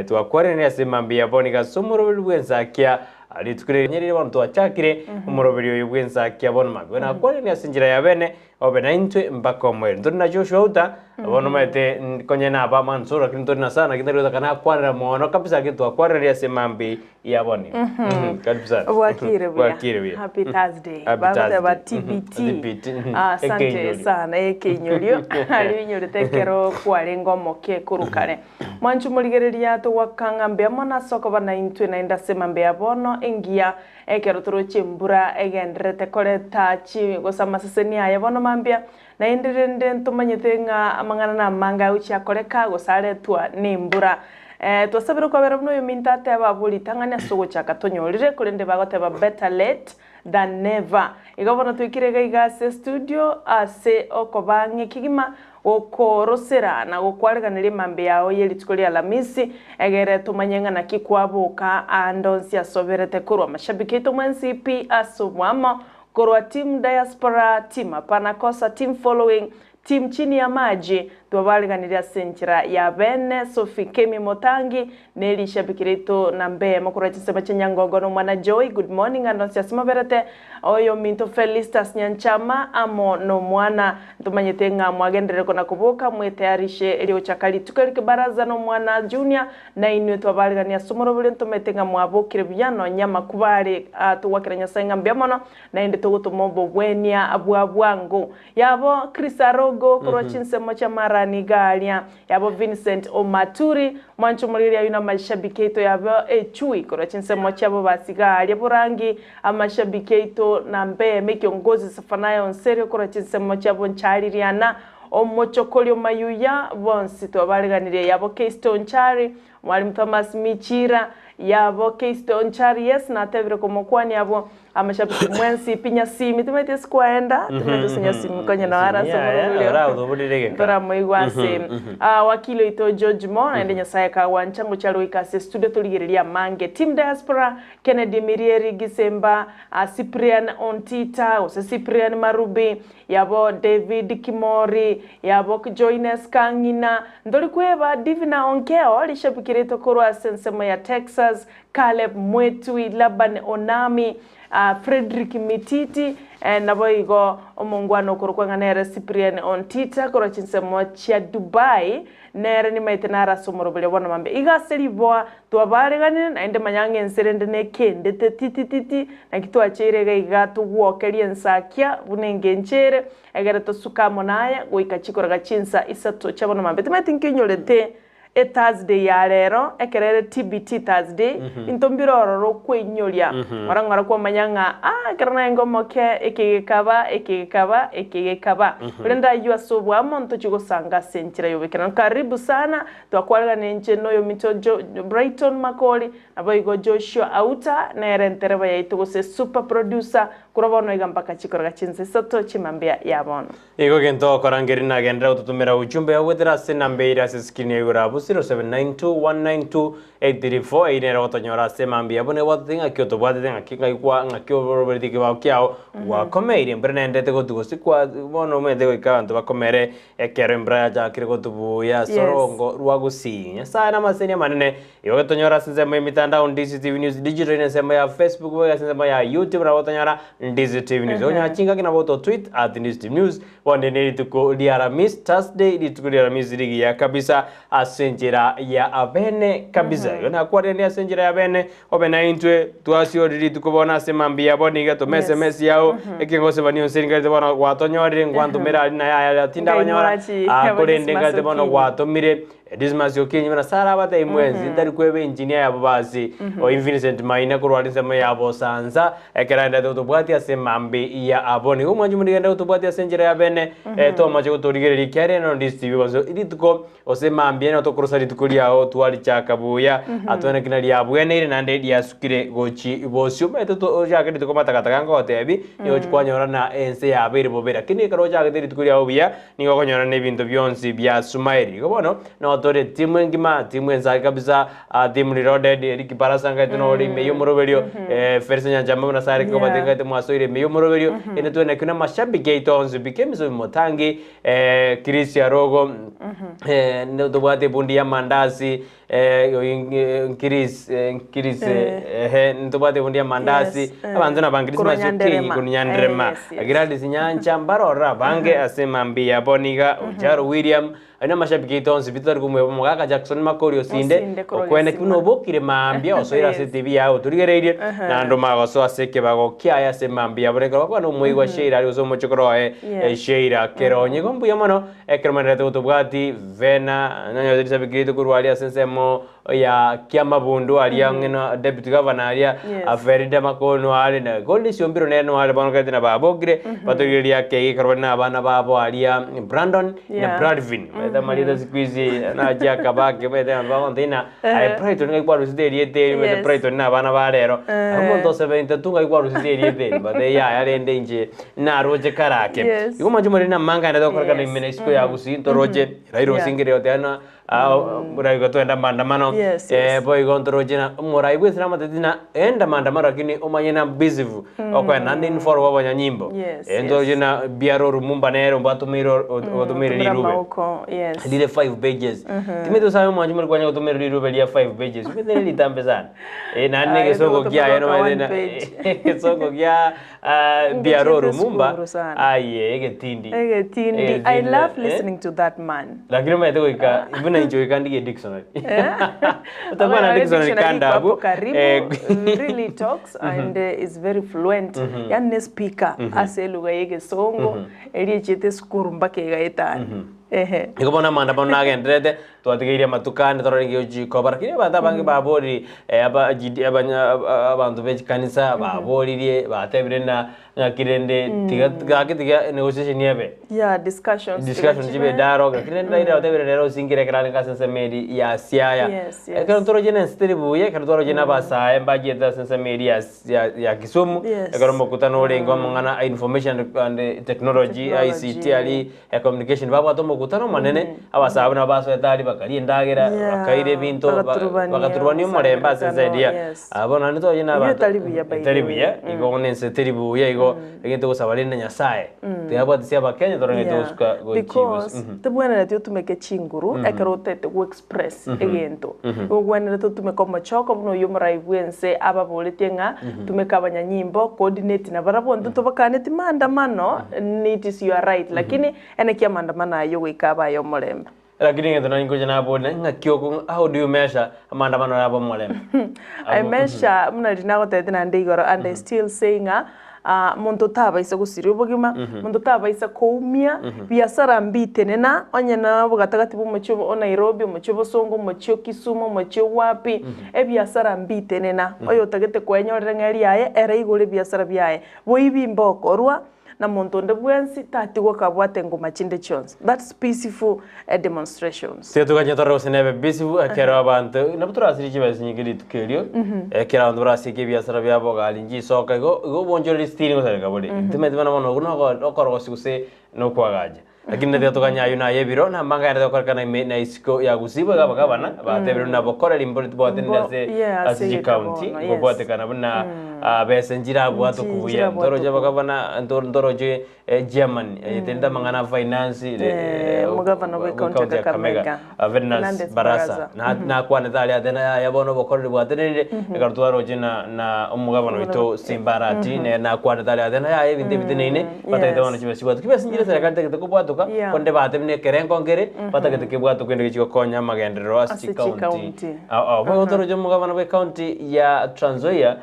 Twakwanerire ase mambia bono iga ase omoroberi bw'ensakia rituko riria bono twachakire omoroberi oyo bw'ensakia bono mambia. Bono nakwanire ase enchera ya bene obe naintwe mpaka omoerio. Ntori na Joshua Outa bono omanyete konye naba amansoro lakini ntori na sana lakini tari gotaka nakwanera mono kabisa lakini twakwanereria ase mambia ya bono iga. Karibu sana. Bwakire buya. Bwakire buya. Happy Thursday. Happy Bagoteba Thursday. TBT. TBT, mhm. Ah, Asante Ekeinyorio. sana ekeinyorio. Aria oinyorete ekero kwarenge omoke korwa kare. Mwanche omorigereria togwaka ng'a mbuya mono ase okoba naintwe naende ase mambia bono engiya ekero toroche embura egendererete koreta chi gose amaseseni aye bono mambia naende rende ntomanyete ng'a amang'ana namange agochia akoreka gose aretwa nembura. Twasabire okobera buna oyominto ateba abwo ritang'ani ase ogochaka tonyorire korende bagoteba better late than never. Igo bono twaikire iga iga ase estudio ase okoba ang'e kegima gokorosera na gokwareganeria emambia yao ye rituko ria Alamisi, egere tomanye ng'a naki kwaboka aande onsi ase oberete korwa amashabiki aito mwensi pi ase oboamo, korwa team diaspora, team hapana kosa, team following, Team chini ya maji, twabareganirie ase enchera ya bene, Sophie Kemi Motangi, ne rishabiki riaito namba eyemo korwa chinsemo chia Nyangongo na omwana Joy, good morning and onsi ase moberete, oyominto Felistus Nyanchama amo nomwana, ntomanyete ng'a mwagenderere kona koboka mwetayarishe erio gochaka rituko eri kibaraza na omwana Junior, nainwe twabaregania ase omorobori ntomanyete ng'a mwabokire buya nonya amakuba are togwakera Nyasae ng'a mbuya mono, naende togotoma obogwenia bwa bwango. Yabo Chris Arogo korwa chinsemo chia Marani iga aria, yabo Vincent Omaturi, mwanche omoriri ayio na amashabiki aito yabo Echui korwa chinsemo chiabo basi iga aria Borangi, amashabiki aito na Mbeme Kiongozi Zephaniah Onserio korwa chinsemo chiabo Nchari-Riana, Omochokori Omayuya, bonsi twabareganirie yabo Keisto Onchari, Mwalimu Thomas Michira, yabo Keisto Onchari, yes natebire komokwania abwo. Amashabiki mwensi pi nyasimi timanyeti ase kwaenda timanyeti ase nyasimi konya nao are ase omorobori ntoramoigwa ase ah, wakili oito George Mo naende Nyasaye akagwancha ngochia are goika ase studio torigererie amange Team Diaspora Kennedy Mirieri Gisemba ah, Cyprian Ontita gose Cyprian Marubi yabo David Kimori yabo Joynes Kang'ina ntori kweba Divina Onkeo rishabiki riaito korwa ase ensemo ya Texas Caleb Mwetui, Laban Onami, Fredrick Mititi, naboigo omongwana okorokwa ng'a nere Cyprian Ontita korwa chinsemo chia Dubai, nere nimaete nare ase omoroberio bono mambia. Iga ase riboa twabareganire, naende manya ng'a ense rende nekendete titititi, naki twacheire iga iga togwokerie ensakia buna engencho ere, egere tosuke amo naye goika chikoraga chinsa isato chia bono mambia. Timanyeti nki onyorete Ethursday ya rero, ekero ere TBT Thursday, into mbire ororo okweinyoria, ng'ora ng'ora kwamanya ng'a ah ekero narenge omoke eke gekaba, eke gekaba, eke gekaba. Korende ayio ase oboamo ntochie gosanga ase enchera y'oboikeranu. Karibu sana, twakwaregana inche na oyominto Jo Brighton Makori, naboigo Joshua Auta, nere entereba yaito gose super producer, korwa bono iga mpaka chikoroga chinsa isato chimambia ya bono. Igo gento ogokora nkeri nagenderera gototomera uchumbe goetera ase enamba eire ase screen ya igoro abwo 0792192834 eyio nere ogotonyora ase emambia abwo nigo gwatete ng'aki otobwatete ng'aki ng'ai kwa ng'aki oroberetie ekebao kiao gwakomeire embura nendete gotu gose kwa bono omanyete goika abanto bakomere ekero embura yachakire gotubuya ase Yes. orongo rwa gusii Nyasaye namaseseni amanene Igo getonyora ase ensemo y'emitandao Ndizi TV News Digital ere ensemo ya Facebook boigo ase ensemo ya YouTube nabo gotonyora Ndizi TV News. Okonyora chingaki nabo goto tweet at Ndizi TV News. Bono eri nerituko ria Aramisi, Thursday, rituko ria Aramisi rigiya kabisa ase enchera ya abene kabisa. Igo nakwarire ase enchera ya abene obe naintwe twasiorire rituko bono ase mambia bono iga toma Yes. SMS yao ekengoseba nionsi nkarete bono gwatonyorire ngwantomera aria naye aya tindabanyora Nkaimwachi, Ah, korende Dismas nkarete bono Okinyi. gwatomire Dismas Okinyi buna Sarah abatebie mwensi, ntari kweba engineer yabo basi, oyi Vincent Maina korwa are ensemo ya Bosansa, ekero aendete gotobwatia ase emambi ya abwo. Nigo omwanchi omonto genda gotobwatia ase enchera ya bene, tomache gotorigereria ekiagera ere nondi TV gose rituko gose emambia nigo tokorosa rituko riao twarichaka buya, atwene kina riabweneire naende riasukire gochi bosio. Omanyete to ochake rituko matakataka ngogotebi, nigo ochi kwanyora na ense yabeire bobe, lakini ekero ochagete rituko riao buya, Nigo okonyora nebinto bionsi bia Sumaili. Igo bono nao tore timu engima, timu ensake kabisa, ah, timu reloaded, Eric Barasa ngaete nore ime y'omoroberio, eh, Felix Nyanchama buna sare kobate Yeah. ngaete mwasoire ime y'omoroberio, ende twene ki namashabiki aito onsi pi, Kemisobi Motangi, eh, Chris Arogo, eh, notobwate ebundi ya Mandasi, Nkiris Nkiris ehe ntobwate ebundi ya mandasi Yes, eh. abanto na ba Korwa Christmas Nyanderema. Okinyi korwa Nyanderema Eh, yes, yes. Gladys Nyancha mbarorora abange ase mambia yabo niga Ocharo William Aye namashabiki aito onsi pi totari komoeba omogaka Jackson Makori Osinde, Osinde korwa okwene ki Gesima. buna obokire mambia osoire ase Yes. etibi yaye otorigereirie, naende omagoso ase ekebago kiaye ase mambia abore ekero bakwana omoigwa Sheila aria gose omochokoro oye Yes. eh, Sheila Keronyi. Igo mbuya mono ekero moendererete gotobwati Vena nonye rishabiki riaito korwa aria ase ensemo ya Kiamabundu aria ang'e na deputy governor aria Yes. Ferida Makono are na Goldie Siombiro nere no are bono kerete na babokire batorigereria ake ekero bare na abana babo aria Brandon na Yeah. Bradvin baete amarieta siku hizi nachia akabake baete abanto bagontebia ng'a aye Brighton ng'ai kwarusete erieta eri baete Yes. Brighton na abana ba rero omonto o 72 ng'ai kwarusete erieta eri mbatebie yaya rende inche naroche kare ake. Yes. Igo mwanche more na amang'ana aria togokorekana Yes. ime na isiko ya Gusii ntoroche Raila Yeah. osingire goteba ng'a Muraigo twende maandamano Yes, yes. boigo ntoroche na omorai bwensi namateti na enda maandamano lakini omanye na busy okoenda naende inform abanyanyimbo Yes, ntoroche yes. na biara Lumumba nere mbatomeire otomeire Tumira rirube mauko, yes. rire 5 pages timanyete gose aye omwanchi more kwanya gotomera rirube ria 5 pages omanyete neritambe sana naende Aye, egesongo togotomera kiaye oka nomanyete one na page. egesongo kia Inche biara chiete Lumumba sukuru sana. aye egetindi Egetindi. I Egetindi, love eh. listening to that man. Lakini omanyete goika buna inche goika ndigie dictionary. Otakuwa na Awe, dictionary dictionary kando iko abwo. hapo karibu, Eh, really talks and is very fluent. Yani ne speaker ase elugha ya egesongo eria echiete esukuru mpaka egaetana. Ehe. Nigo bono amaandamano nagendererete, twatigeirie amatuko ande torore gochi koba lakini abanto abange baboriri aba GD abanya abanto be chikanisa baboririe batebire na ng'aki rende tiga gaki tiga negotiation ebe. Yeah, discussions Discussion tiga chibe chibe. dialogue lakini rende Raila otebire nere osingire ekero arenge ase ensemo eria ya Siaya. Yes, yes. Ekero toroche na ense teri buya, ekero twaroche na abasae mbachiete ase ensemo eria ya ya Kisumu, Yes. ekero omokutano orenge omong'ana information and technology, ICT Technology. aria Communication babwate omokutano omonene, abasae abwo nabo basoete aria bakaria endagera, Yeah, bakaira ebinto, ba- bagaturubania, bagaturubania omorembe ase ense eria. Yes. Ah, bono naende twaye na Eyio abanto etari buya by the etari way. buya, igo bono ense teri buya igo egento togosaba rende Nyasaye, tiga abwate ase abakenya tore Yeah. togosuka gochi Because tebwenereti otumeke chinguru ekero otete go express egento. Igo ogwenerete otumeke omochoko buna oyio omorai bwense ababoretie ng'a tumeka abanyanyimbo coordinate nabarabwo intwe tobakaneti maandamano it is your right lakini ene ki amaandamano ayio goika abe aye omorembe. Lakini egento nari ngocha nabore ng'aki oko how do you measure amaandamano abe omorembe? I measure buna riria nagotebete naende igoro and I still say ng'a monto tabaisa gosiria obogima, monto tabaisa koumia, biasara mbitenena, onye na obogatagati bwa omochie o Nairobi, omochie o Bosongo, omochie o Kisumu, omochie o wapi, ebiasara mbitenena. Oyotagete kwenyorera ng'a eriaye, ere igoro ebiasara biaye. Boibi mbokorwa, na monto onde bwensi tatigwa kabwate engoma chinde chionsi. That's peaceful demonstrations. Tiga toganye torore gose nebe peaceful ekero abanto nabo torasirie chibesa chinyinge rituko erio, ekero abanto barasieke ebiasara biabo gari nchisoka igo igo obonchoreri still ngosareka bore. Timanyeti bono bono okwo noko okorogosia gose nokoagacha. Lakini tiga toganye aywo naye ebiro na amang'ana aria togokorekana ime na isiko ya Gusii boigo abagabana batebire buna bokoreri mbori tobwate Mbo ase yeah, ase ase chicounty egeka bono, yes. gobwatekana buna besa nchirabwate Nchi okubuya. nchirabwate Ntoroche okubuya. abagabana ntoroche Germany eterete amang'ana a finance Omogavana bwe county ya Kakamega Ferdinand Fernandes Barasa Barasa. Nakwanete aria ate yaya bono obokoreri bwatenenire ekero twaroche na na omogavana oito Simba Arati nere nakwanete aria ate yaya ebinto ebiteneine batagete bono chibesa chibwatuke. Chibesa nchire eserekari etagete kobwatoka konde batebire buna ekerengo nkere batagete kebwatoke ende gochi gokonya amagenderero ase Ase chicounty. chicounty. Boigo toroche omogavana bwe county ya Trans Nzoia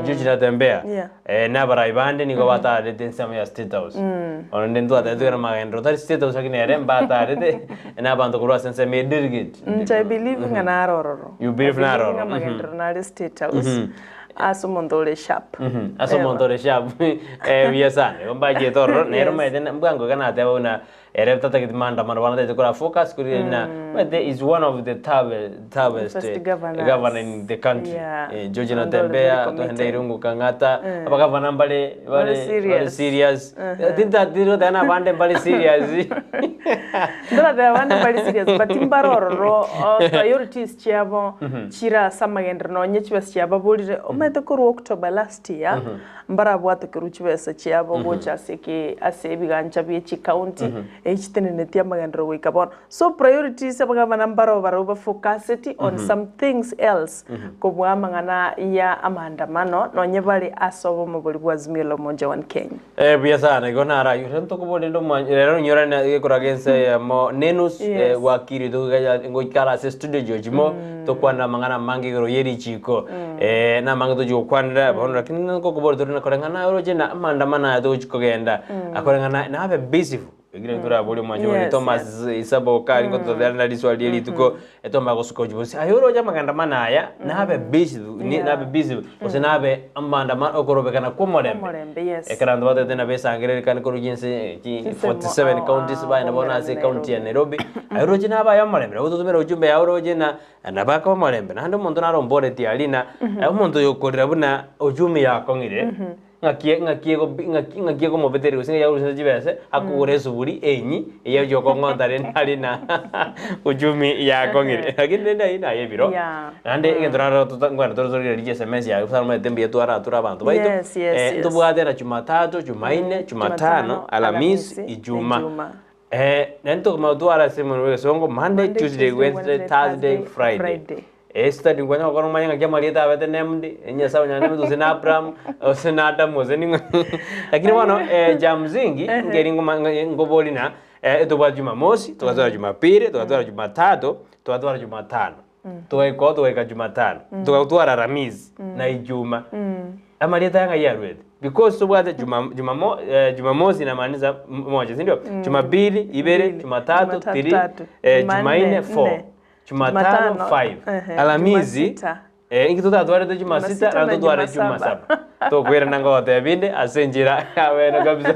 George Natembeya Nabarai bande nigo bataarete ensemo ya State House. Bono rende ntwatebete ekero magenderero tari State House lakini ere mbataarete nabanto korwa ase ensemo ya delegate. Inche I believe ng'a nare ororo. You believe I nare believe ororo. ng'a magenderero nare State House ase omonto ore sharp. Ase omonto ore sharp buya sana. Igo mbachete ororo nere omanyete mbwango iga nateba buna Ere tatageti maandamano bono tagete kora focus kori na omanyete is one of the toughest First governors. governor in the country. Yeah. George And all very Natembeya, committed. twende Irungu Kang'ata, abagavana mbare Bare bare serious. serious. Tinta tiro tena abande mbare serious. Ntorateba abande mbari serious but mbare ororo oh, priorities chiabo chire ase amagenderero nonye chibesa chiababorire omanyete korwa October last year mbarabwate korwa chibesa chiabo gocha ase eke ase ebigancha bie chicounty echi chitenenetie amagenderero goika bono. So priorities abagavana mbaro barabwo bafocuseti on some things else kobua amang'ana ya amaandamano nonye bare ase obomo boria bwa Azimio la Umoja One Kenya. Eh, buya sana igo naraywo rero ntokobori rende omwa rero onyore na gekoraga ense eyemo nenus eh, Yes. gwakire togaya ngoikara ase studio jochimo tokwanera amang'ana amange igoro ye richiko eh, na amange tochi gokwanera bono lakini nkokobori tore nakoreng'ana oroche na amaandamano aya togochi kogenda akoreng'ana nabe peaceful Ekero toraborie omwancho one Yes, Thomas Isabo kari ngototera riswali rie rituko etoma gosuka ochi bosi aye oroche amaandamano aya nabe busy nabe busy gose nabe amaandamano okorobekana kwa omorembe Omorembe, yes. ekero abanto batete na besangererekane korwa chinse chi Chinsemo, 47 counties baye nabo bomerane ase county ya Nairobi. Nairobi aye oroche nabaye omorembe nabo totomera ujumbe yago oroche na nabaka omorembe naende omonto naromboreti aria na omonto oyo okorera buna uchumi yakong'ire ng'aki ng'aki ng'aki ng'aki ekomobeteria gose ng'aki akorusia chibese akogora esuguri enyi eyo ochi okong'ota rende aria na uchumi yakong'ire lakini rende aywo naye ebiro naende egento naro tota nkogenda tore torigereria chiSMS yaye bosa omanyete mbuya twarature abanto baito ntobwate na Jumatatu, Jumanne, Jumatano, Alamisi, Ijumaa. Ijumaa. Naende tokomanya gotwara ase omonwe bwa egesongo Monday, Monday, Tuesday, Tuesday, Wednesday, Wednesday, Thursday, Thursday, Friday. Friday. Study nkwanya gokora omanye ng'aki amarieta abete named, Nyasaye onye named gose na Abraham, gose na Adam gose ning'o lakini bono ja msingi nkeri ngoma nkobori na etobwate Jumamosi, togatwara Jumapili, togatwara Jumatatu, togatwara Jumatano, togaika oo togaika Jumatano, togatwara Aramisi na Ijumaa. Amarieta aya ng'ai arwete? Because tobwate juma jumamo Jumamosi inamaanisha moja, sindio? Jumapili ibere, Mbili, Jumatatu Jumatatu three, tatu, Jumanne Jumanne four, nne, Jumatano Jumatano, five, ehe, Alamisi Jumasita. inki totatwarete Jumasita Jumasita na na totware Jumasaba. Jumasaba. Tokoirana ngogotebia inde ase enchera yabene kabisa.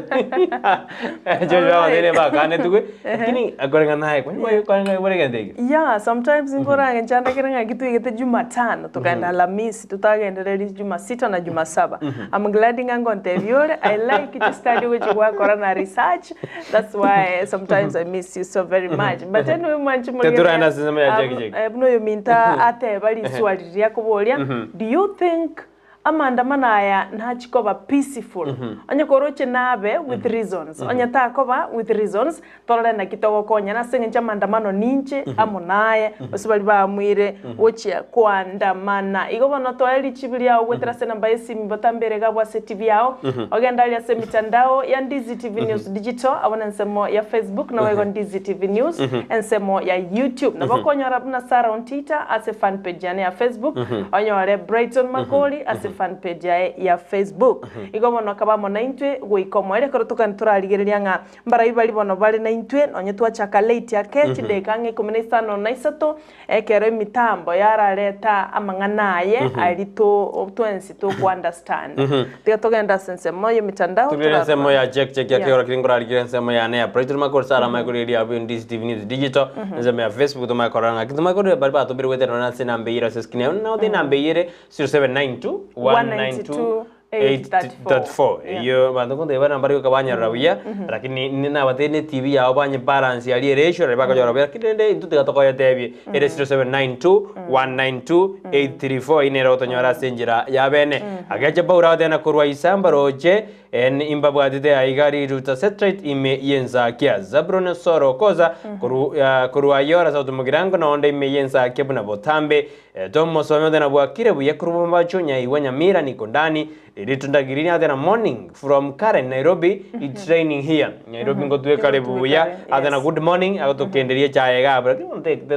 Joshua abateire bakanetwe, lakini akoreng'ana naye kwani kwani bore egento ekio. Yeah, sometimes nkorange nchandekere ng'aki twigete Jumatano tukaenda Alhamisi tutagendereria Jumasita na Jumasaba. I'm glad ng'a ngontebia ore I like chistudy gochi gwakora na research that's why sometimes I miss you so very much. But anyway mwanchi Teturaenda ase ensemo ya Jackie Jackie. buna oyo minta ateba riswali riria akoboria do you think amaandamano aya nachikoba peaceful onye koroche nabe with reasons onye takoba with reasons torore naki togokonyana ase eng'encho amaandamano ninche amo naye gose bari baamwire gochia koandamana igo bono toe richibi riago goetera ase enamba ya esimi botambere iga abwo ase TV yao ogende aria ase emitandao ya Ndizi TV News Digital abwo na ensemo ya Facebook nabo igo Ndizi TV News ensemo ya YouTube nabo okonyora buna Sarah Ontita ase fan page yane ya Facebook onyore Brighton Makori ase fan page yaye ya Facebook igo bono akaba amo naintwe goika omoerio ekero tokani torarigereria ng'a mbarai bari bono bare naintwe nonye twachaka late ake chidakika ang'e ikomi na isano na isato ekero emitambo yarareta amang'ana aye aria to twensi toko understand tiga togende ase ensemo ya emitandao Tugere ensemo ya check check ya Yeah. kegora kiri nkorarigere ensemo yane ya Brighton Makori Sarah Michael eri abwo Ndizi TV News Digital ensemo ya Facebook tomakorora ng'aki tomakorire bari batobire goetera ase enamba eyere ase screen yago nabo enamba eyere 0792 192 834 eyo banto konteba namba rioka banyarora buya lakini nabatebie ne TV yao banye balance aria eratio naria bakonyora buya lakini rende intwe tiga tokoyetebie ere 0792 192 834 eyio nere otonyora ase enchera ya bene ageche Paul agoteba korwa isamba roche en imbabwatete aiga riruta satellite ime yensakia Zabron Soro koza koru korwa ayora sauti mugirango naonde ime yensakia buna botambe tomosome otena bwakire buya korwa mabacho nyaiwa nyamira niko ndani ritundagirini atena morning from Karen Nairobi it's raining here Nairobi ngotwe kare buya atena good morning agotokenderia chaye gabra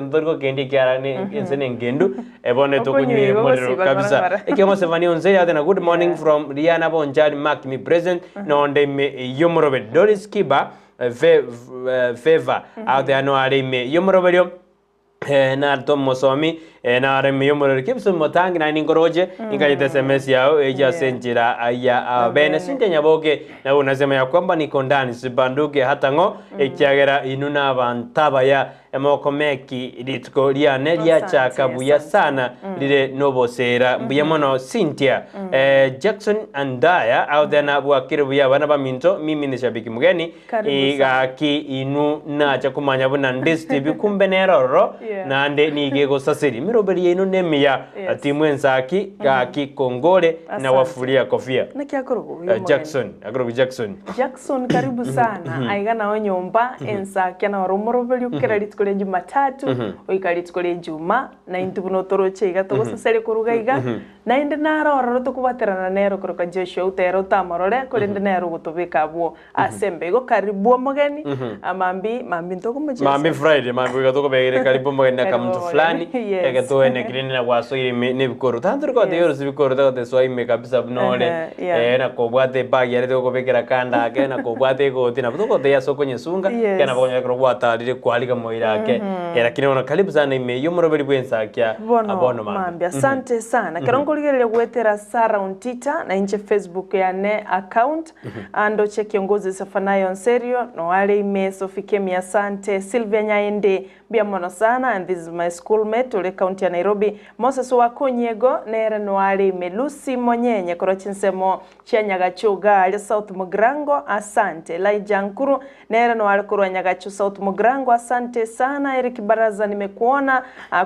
ntori kendia kiara ni ense nengendu ebone tokunywire Okonywa morero gosiba kabisa ng'ora. ekemo Sevani Onzeri atena good morning from Riana Bonjali mark me present nonde ime yomorobe Doris Kiba favor out there no are ime yomoroberio na tomosomi Eh, nare miyo omorero Gibson Motangi naye ninkoroche ninkanyete SMS yao eche ase enchera ya abene Cynthia Nyaboke nawe unasema ya kwamba niko ndani sibanduke hata ng'o ekiagera inwe nabanto abaya emokomeki rituko riane riachaka Asante, buya asante. sana rire noboseera mbuya mono Cynthia eh, Jackson Andaya aothena bwakire buya abana baminto mimi ni shabiki mugeni Karibu sana. Gaki inwe nacha komanya buna ndesitibi kumbe nere ororo Yeah. naende nigo egosaseri emeroberi yaino nemiya Yes. timu ensaki gaki kongore na Asante. wafuria kofia Naki akorokwa oyo Eh, omogeni? Jackson akorokwa Jackson Jackson karibu sana aiga nao nyomba ensakia naro omoroberi okera rituko ria Jumatatu oika rituko ria Ijuma na intwe buna otoroche iga togosaseria koruga iga naende naro ororo tokobaterana nere okoroka Joshua otere otamorore korende nere ogotobeka abwo ase embego karibu omogeni amambi mambi ntokomochesa Mambi Friday mambi iga tokobegere karibu omogeni na Karibu kamuntu omogeni, fulani yes. ege toenekire na gwasoire ime nebikoro tantori kote Yes. yorosi bikoro togote soa ime kabisa buna ore Ehe, yeah. eh, na kobwate ebag yare togokobekera kando ake na kobwate egoti nabo togotebi ase okonyesunga Yes. ekero nabo okonyora ekero gwatarire kwariga moira ake Eh, lakini bono karibu sana ime y'omoroberi bwensakia Bono abono mambi mambia asante sana kero nkorigereria goetera Sarah Ontita na inche Facebook yane account andoche kiongozi Sefanayo Onserio noare ime Sophie Kemi asante Sylvia Nyaende mbuya mono sana and this is my schoolmate ore county ya Nairobi Moses Wakunyego nere noare ime Lucy Monyenye korwa chinsemo chia Nyagachu iga aria South Mugirango asante Elijah Nkuru nere noare korwa Nyagachu South Mugirango asante sana Eric Baraza nimekuona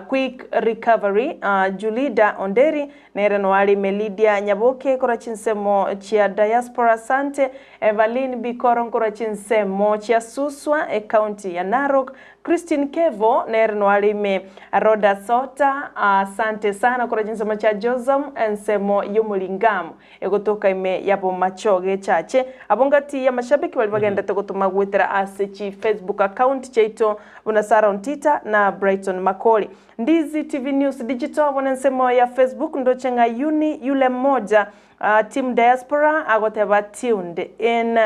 quick recovery Julida Onderi nere noare ime Lydia Nyaboke korwa chinsemo chia Diaspora asante Evaline Bikoro nkorwa chinsemo chia Suswa ecounty ya Narok Christine Kevo nere noare ime Rhoda Sota asante sana korwa chinsemo chia Josam ensemo y'Omoringamu egotoka ime ya Bomachoge echache. Abwo ngati y'amashabiki baria bagenderete gotoma goetera ase chi Facebook account chiaito buna Sarah Ontita na Brighton Makori. Ndizi TV News Digital abwo nensemo ya Facebook ndoche ng'a Yuni yule mmoja team diaspora agoteba tuned in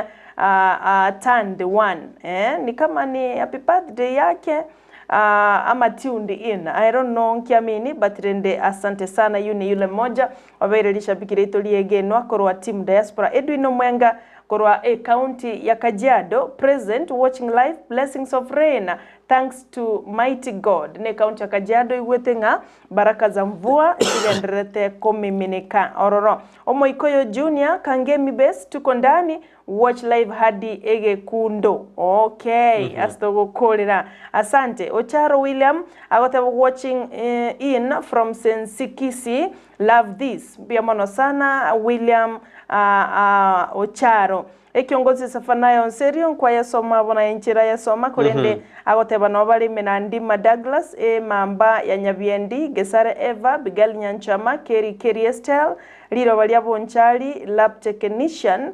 turned one eh ni kama ni happy birthday yake ama tuned in I don't know nkiamini but rende asante sana Yuni yule mmoja obeire rishabiki riaito riegenwa korwa team diaspora Edwin Omwenga korwa ecounty ya Kajiado present watching live blessings of rain thanks to mighty God ne county ya Kajiado igwete ng'a baraka za mvua chigendererete komiminika ororo Omoikoyo Junior Kangemi Base tuko ndani watch live hadi egekundo okay ase togokorera asante Ocharo William agoteba watching in from Sensikisi love this mbuya mono sana William Ocharo ekiongozi Sefanayo Onserio nkwayesoma abwo naye enchera yesoma korende agoteba nabo bare ime na Ndima Douglas emamba ya Nyabiendi Gesare Eva Abigail Nyanchama Keri Keri Estelle riroba ria Bonchari lab technician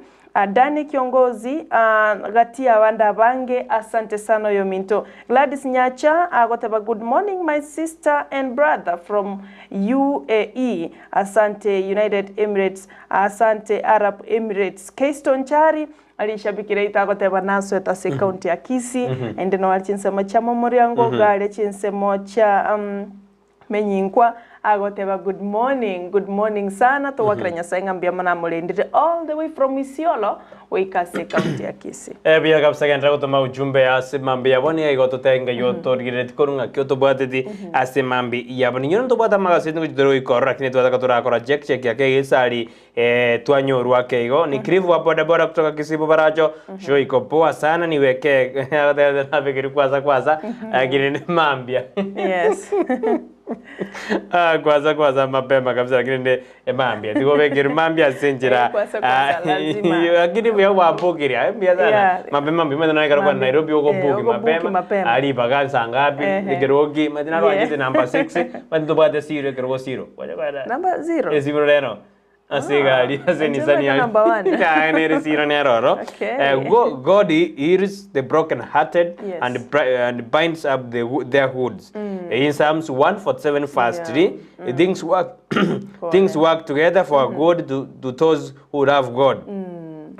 Danny Kiongozi gati y'abande abange asante sana oyominto. Gladys Nyacha agoteba good morning my sister and brother from UAE asante United Emirates asante Arab Emirates. Keyston Chari rishabiki riaito agoteba nasoete ase ecounty ya Kisii naende noare chinsemo chia Momoriango iga aria chinsemo chia Menyinkwa agoteba good morning, good morning sana togwakera Nyasaye ng'a mbuya mono amorendire all the way from Isiolo goika ase ecounty ya Kisii. Buya kabisa genderera gotoma ujumbe ase mambi yabo nigo igo totebe ng'a yotorigerereti korwa ng'aki otobwateti ase mambi yabo. Ninyore ntobwate amagaseti ngochi tore goikorora lakini twataka torakora check check ake egesari twanyorwa ake igo. Ni Cliff wa boda boda kutoka Kisii Bobaracho show iko poa sana niweke agoteba nabekeri kwasa kwasa lakini ni mambia. Yes. Ah, kwasa kwasa mapema kabisa lakini ndi mambia tigobekerwa mambia ase enchera Eh, kwasa kwasa, lazima. lakini buya bwambukire mbuya sana mapema mbuya mate ekero kwa Mambia. Nairobi ogobuki ogobuki mapema mapema. ari mpaka saa ngapi ekero oki mate Yeah. narwachete number 6 mate ntobwate zero ekero zero Number zero. esibiro rero ase egari ase Ah, Nissan enchera number one. yari nere zero nero oro Okay. God heals the broken hearted and, and binds up their wounds. In Psalms 147 verse 3, things work together for good to those who love God.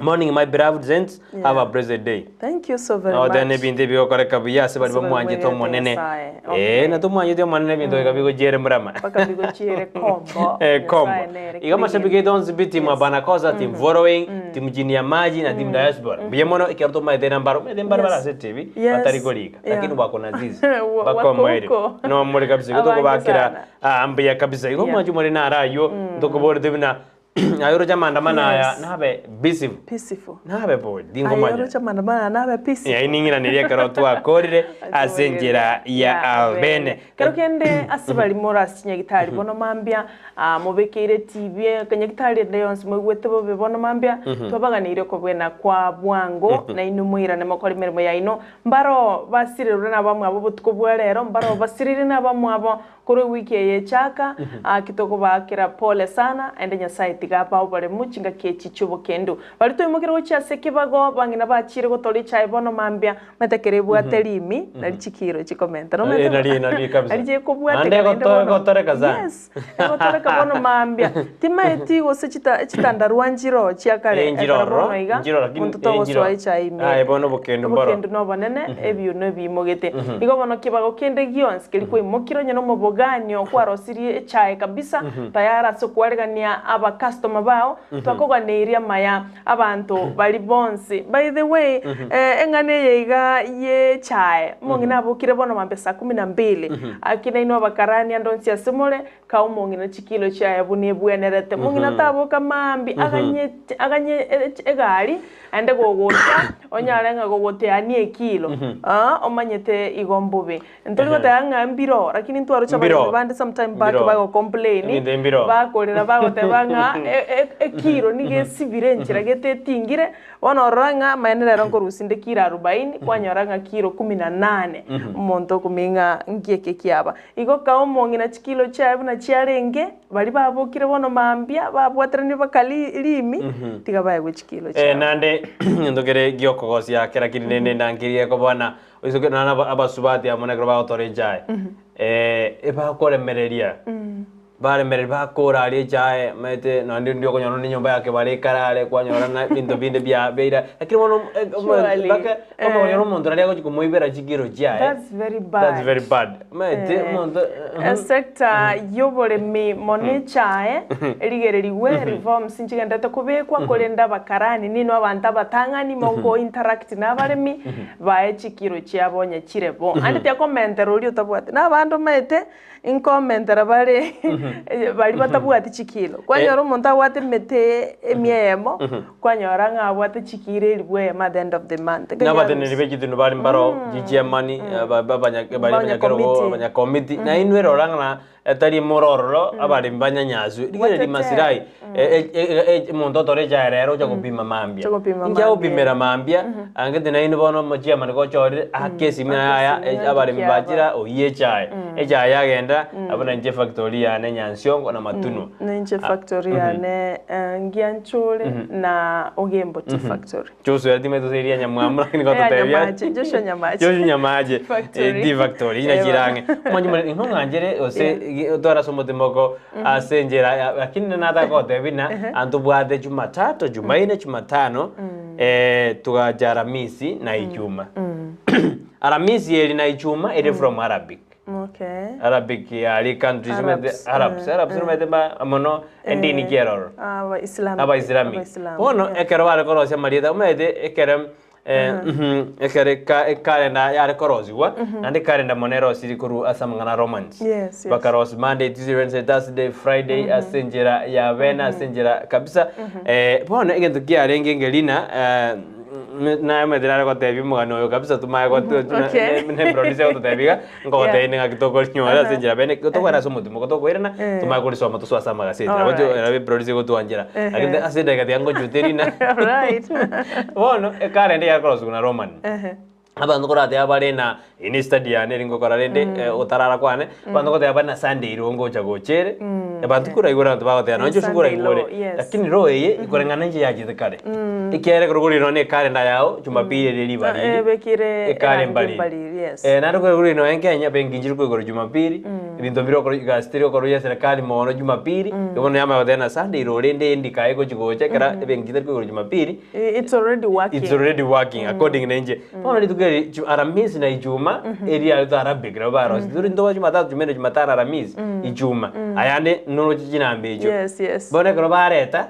Morning my beloved saints, have a blessed day. Thank you so very Nogoteba much. nebinto ebi bigokoreka buya ase baria Ase baria bamwanchete bamwegenete Omonene. Nyasae. Eh, Okay. na tomwanchete Omonene ebinto goika bigochiere murama. Mpaka bigochiere kombo. Eh, kombo. Nyasae nere Igo amashabiki kera aito onsi pi timu Yes. Abanakosa, team following, team chini ya maji na team diaspora. Mbuya mono ekero tomaete na mbaro, omanyete mbaro bare Yes. ase TV, Yes. batari korika. Yeah. Lakini wako na zizi. Wa- Bako wako mweri. huko. No more kabisa. Igo Abange tokobakera sana. ah, mbuya kabisa. Igo Yeah. mwanchi more naro aywo, ntokoborete buna Aye oroche amaandamano aya Yes. nabe peaceful. Peaceful. Nabe bori, Aye tingomanya. oroche amaandamano aya nabe peaceful. Aye ning'iranerie ekero twakorire ase enchera ya abene. Kero kende ase bari more ase chinyagitari bono mambia, ah, mobekeire TV, kanyagitari ende yonsi moigwete bobe bono mambia, twabaganeirie okobwena kwa bwango, nainwe moirane mokore emeremo yaino. Mbaro basirerwe nabamwabo obotuko bwa rero, mbaro basirire nabamwabo Korwa ewiki eye echaka, gaki tokobaakera pole sana, aende Nyasae tiga abae oboremu chingaki echi chi'obokendu. Baria toimokire gochia ase ekebago, bang'ina bachiire gotora echae bono mambia, omanyete ekero ebwate rimi, nari chikiro chikomenta. Nomanyete Eh, nari- nari kabisa. nari chikobwateka Naende naende egoto- bono. egotoreka sana. Yes, egotoreka bono mambia. Timaeti gose chita chitandarua nchiroo chia kare, Eh, nchiroo ekero ororo, bono iga, nchiroo lakini monto eh, togosoa nchiroo. echae ime. Aye bono obokendu mboro. Obokendu nobonene, ebiuno ebiimogete. Igo bono kebago kende gionsi keria kwaimokire onye nomobogani oo kwarosirie echae kabisa, tayari ase okwaregania abacustomer bao, twakoganeirie amaya abanto baria bonsi. By the way, eng'ana eye iga y'echae, omong'ina abokire bono mambia saa kumi na mbili, aki nainwe abakarani ande onsi ase more, Kaa omong'ina chikilo chiaye buna ebwenerete. Omong'ina taboka mambia, aganye aganye egari, aende gogocha, onyare ng'a gogoteania ekilo, aa omanyete igo mbobe. Ntori goteba ng'a mbiro, lakini ntwaroche Mbiro. abaremi bande sometime back Mbiro. bago complain, Ebinto mbiro. bakorera bagoteba ng'a e- e- ekilo nigo esibire enchera gete etingire, Bono orora ng'a amaene rero nkorusia nde kilo arubaini, kwanyora ng'a kilo kumi na nane, omonto okumia ng'a nki eke kiaba. Igo kaa omong'ina chikilo chiaye buna chiarenge, baria babokire bono mambia, babwateranire baka ri rimi, tiga baegwe chikilo Eh, chiabo. naende egento kere giokogosia kera kiri rende ndankerie gekobana, oisoke nonya na abasubati amo nekero bagotora echae, ebakoremereria. Baremereria bakora aria echae, omanyete naende onde okonyora onde enyomba yake bare ekare are kwanyora na ebinto binde bia biaira, lakini bono Surely, mpaka eh. okonyora omonto naria agochi komoibera chikiro chiaye, That's very bad. that's very bad. Omanyete Eh, omonto Esector y'oboremi mono echae erigererigwe reforms nchigenderete kobekwa korende abakarani ninwe abanto abatang'ani mogo interact na abaremi bae chikiro chiabo onye chire bo. Ande tiakomentera oria otabwati na abande omanyete Nkomentera bare baria batabwati chikilo. Kwanyora omonto abwate emete emia eyemo, kwanyora ng'a abwate chikilo elifu eyemo at the end of the month. Na abateneneri be chitunu bare mbaro chichiamani, bari abanyakerogo, abanyakomiti, na inwe rora ng'a etari more ororo abaremi banyanyaswe. Rigereria masilahi, omonto otore echae rero ocha gopima mambia. Ocha gopima Inki mambia. agopimera mambia, angete nainwe bono omochiamani gochorire, ake esimi yaya Ake esimi abaremi kiaba. bachira oyie echae. Echae yagenda, abwo nainche efactory yane Nyansiongo na Matunwa. Nainche factory yane Ngianchore na Ogembo Tea Factory. Joshua timanyete gose eria Nyamwamu lakini Eya gototebia Nyamache, Joshua Nyamache. Joshua Nyamache Factory. eh, tea factory ina Ewa. chirange omanye more ingo ng'anchere gose otware ase omotima oko ase enchera ya lakini nataka gotebia buna antobwate Jumatatu, Jumaine, Jumatano tugacha Aramisi na Ijumaa. Aramisi eri na Ijumaa ere from Arabic. Okay. Arabic yari countries Arabs, omanyete Arabs, Arabs omanyete ba mono endini ki eroro. Aba Islamic. Abaislamic. Abaisilamu, Bono yeah. ekero bare korosia amarieta omanyete ekero ekero eka ekalenda yare korosigwa, naende ekalenda mono erosirie korwa ase amang'ana a Romans. Yes, yes. Bakarosia Monday, Tuesday, Wednesday, Thursday, Friday ase enchera ya bene ase enchera kabisa. Bono egento kiarenge ngerina naye omanyete nare gotebia omogano oyo kabisa tomaye Okay. ne producer agototebia iga, nkogotebia inde ng'aki tokorinyora ase enchera bene, tokoera ase omotimo oko tokoirana, tomanye korisoma tosoe ase amagaseti. Nabo Alright. nabo eproducer egotwanchera. Lakini ase edageka tiga ngochute rina. Alright. Bono, ekalenda eyakorosiwa na Roman. Abanto koratebe bare na eye ne study yane eri ngokora rende otarara kwane, abanto ngoteba bare na Sunday ero ngocha gocha ere, abanto koraigure abanto bagoteba nonye Sunday ase koraigure, law, yes. lakini law eye ikoreng'ana inche yachete kare. Ekiagera ekero korire nonye ekalenda yao, jumapili ere ribariri, Ebekire ekare erangi mbariri. mbariri, yes. Naende koraigure nonye Kenya benki nchiri koigora jumapili. Ebinto bire okoro egasi teri okorwa ya serikali mono jumapili, igo bono yamanya goteba na Sunday ero rende endika egochi gocha ekero ebenki chitari koigorwa jumapili, It's already working. It's already working according na inche. Bono rituko eri ju- Aramisi na Ijuma eri aria Arabic nabo barosia. Turi ntoba Jumatatu, Jumanne, Jumatano, Aramisi, Ijuma. Ayande noroche chinamba echio. Yes, yes. Bono ekero bareta,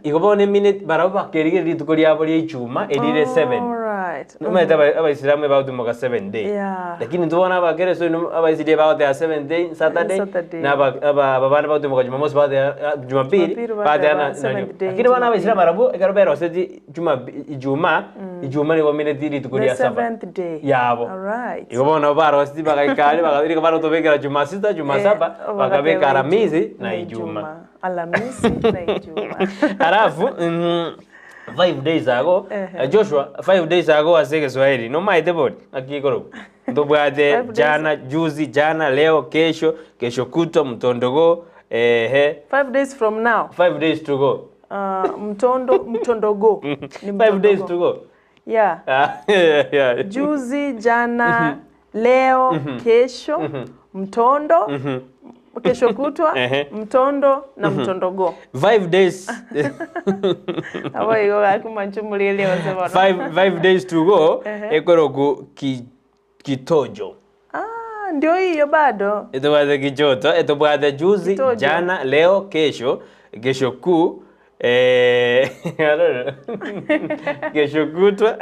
igo bono eminute barabwo bakerigereria rituko riabo ria Ijuma erire seven. Alright. Nomanyete aba- abaisilamu ebagotumoka seven day. Yeah. Lakini intwe bono abakeresto inwe abaisiri bagoteba seven day, Saturday, Saturday. na aba- aba abande bagotumoka Jumamosi bagoteba ah, Jumapili, Jumapili bagoteba bateba na- na seventh day, Lakini bono abaisilamu Jumapili. barabwo ekero beroseti Juma Ijumaa, Ijumaa nigo bamenyeti rituko The ria saba seventh day. yabo. Alright. Igo bono nabo baroseti bagaika aria baka barotobekera Jumasita, Jumasaba, Eh, bakabeka bagateba Aramisi na na Ijumaa. Alamisi na Ijumaa. Alafu 5 days ago Ehe. Joshua 5 days ago ase Egeswahili nomaete bori ng'aki ekorokwa ntobwate 5 days. Jana juzi jana leo kesho kesho kutwa mtondogo ehe 5 days from now. 5 days to go. Mtondo mtondogo. Ni 5 days mtondogo. to go. Yeah. Ah, yeah. Juzi, jana, leo, kesho, mtondo, kesho kutwa, mtondo na mtondogo. 5 days. Abo igo gakumanchumuliria ose bono. 5 days to go ekoroku kitojo. Ah, ndio hiyo bado. Etobwate kichoto etobwate juzi Kitojo. jana leo kesho kesho kuu I don't know. Kesho kutwa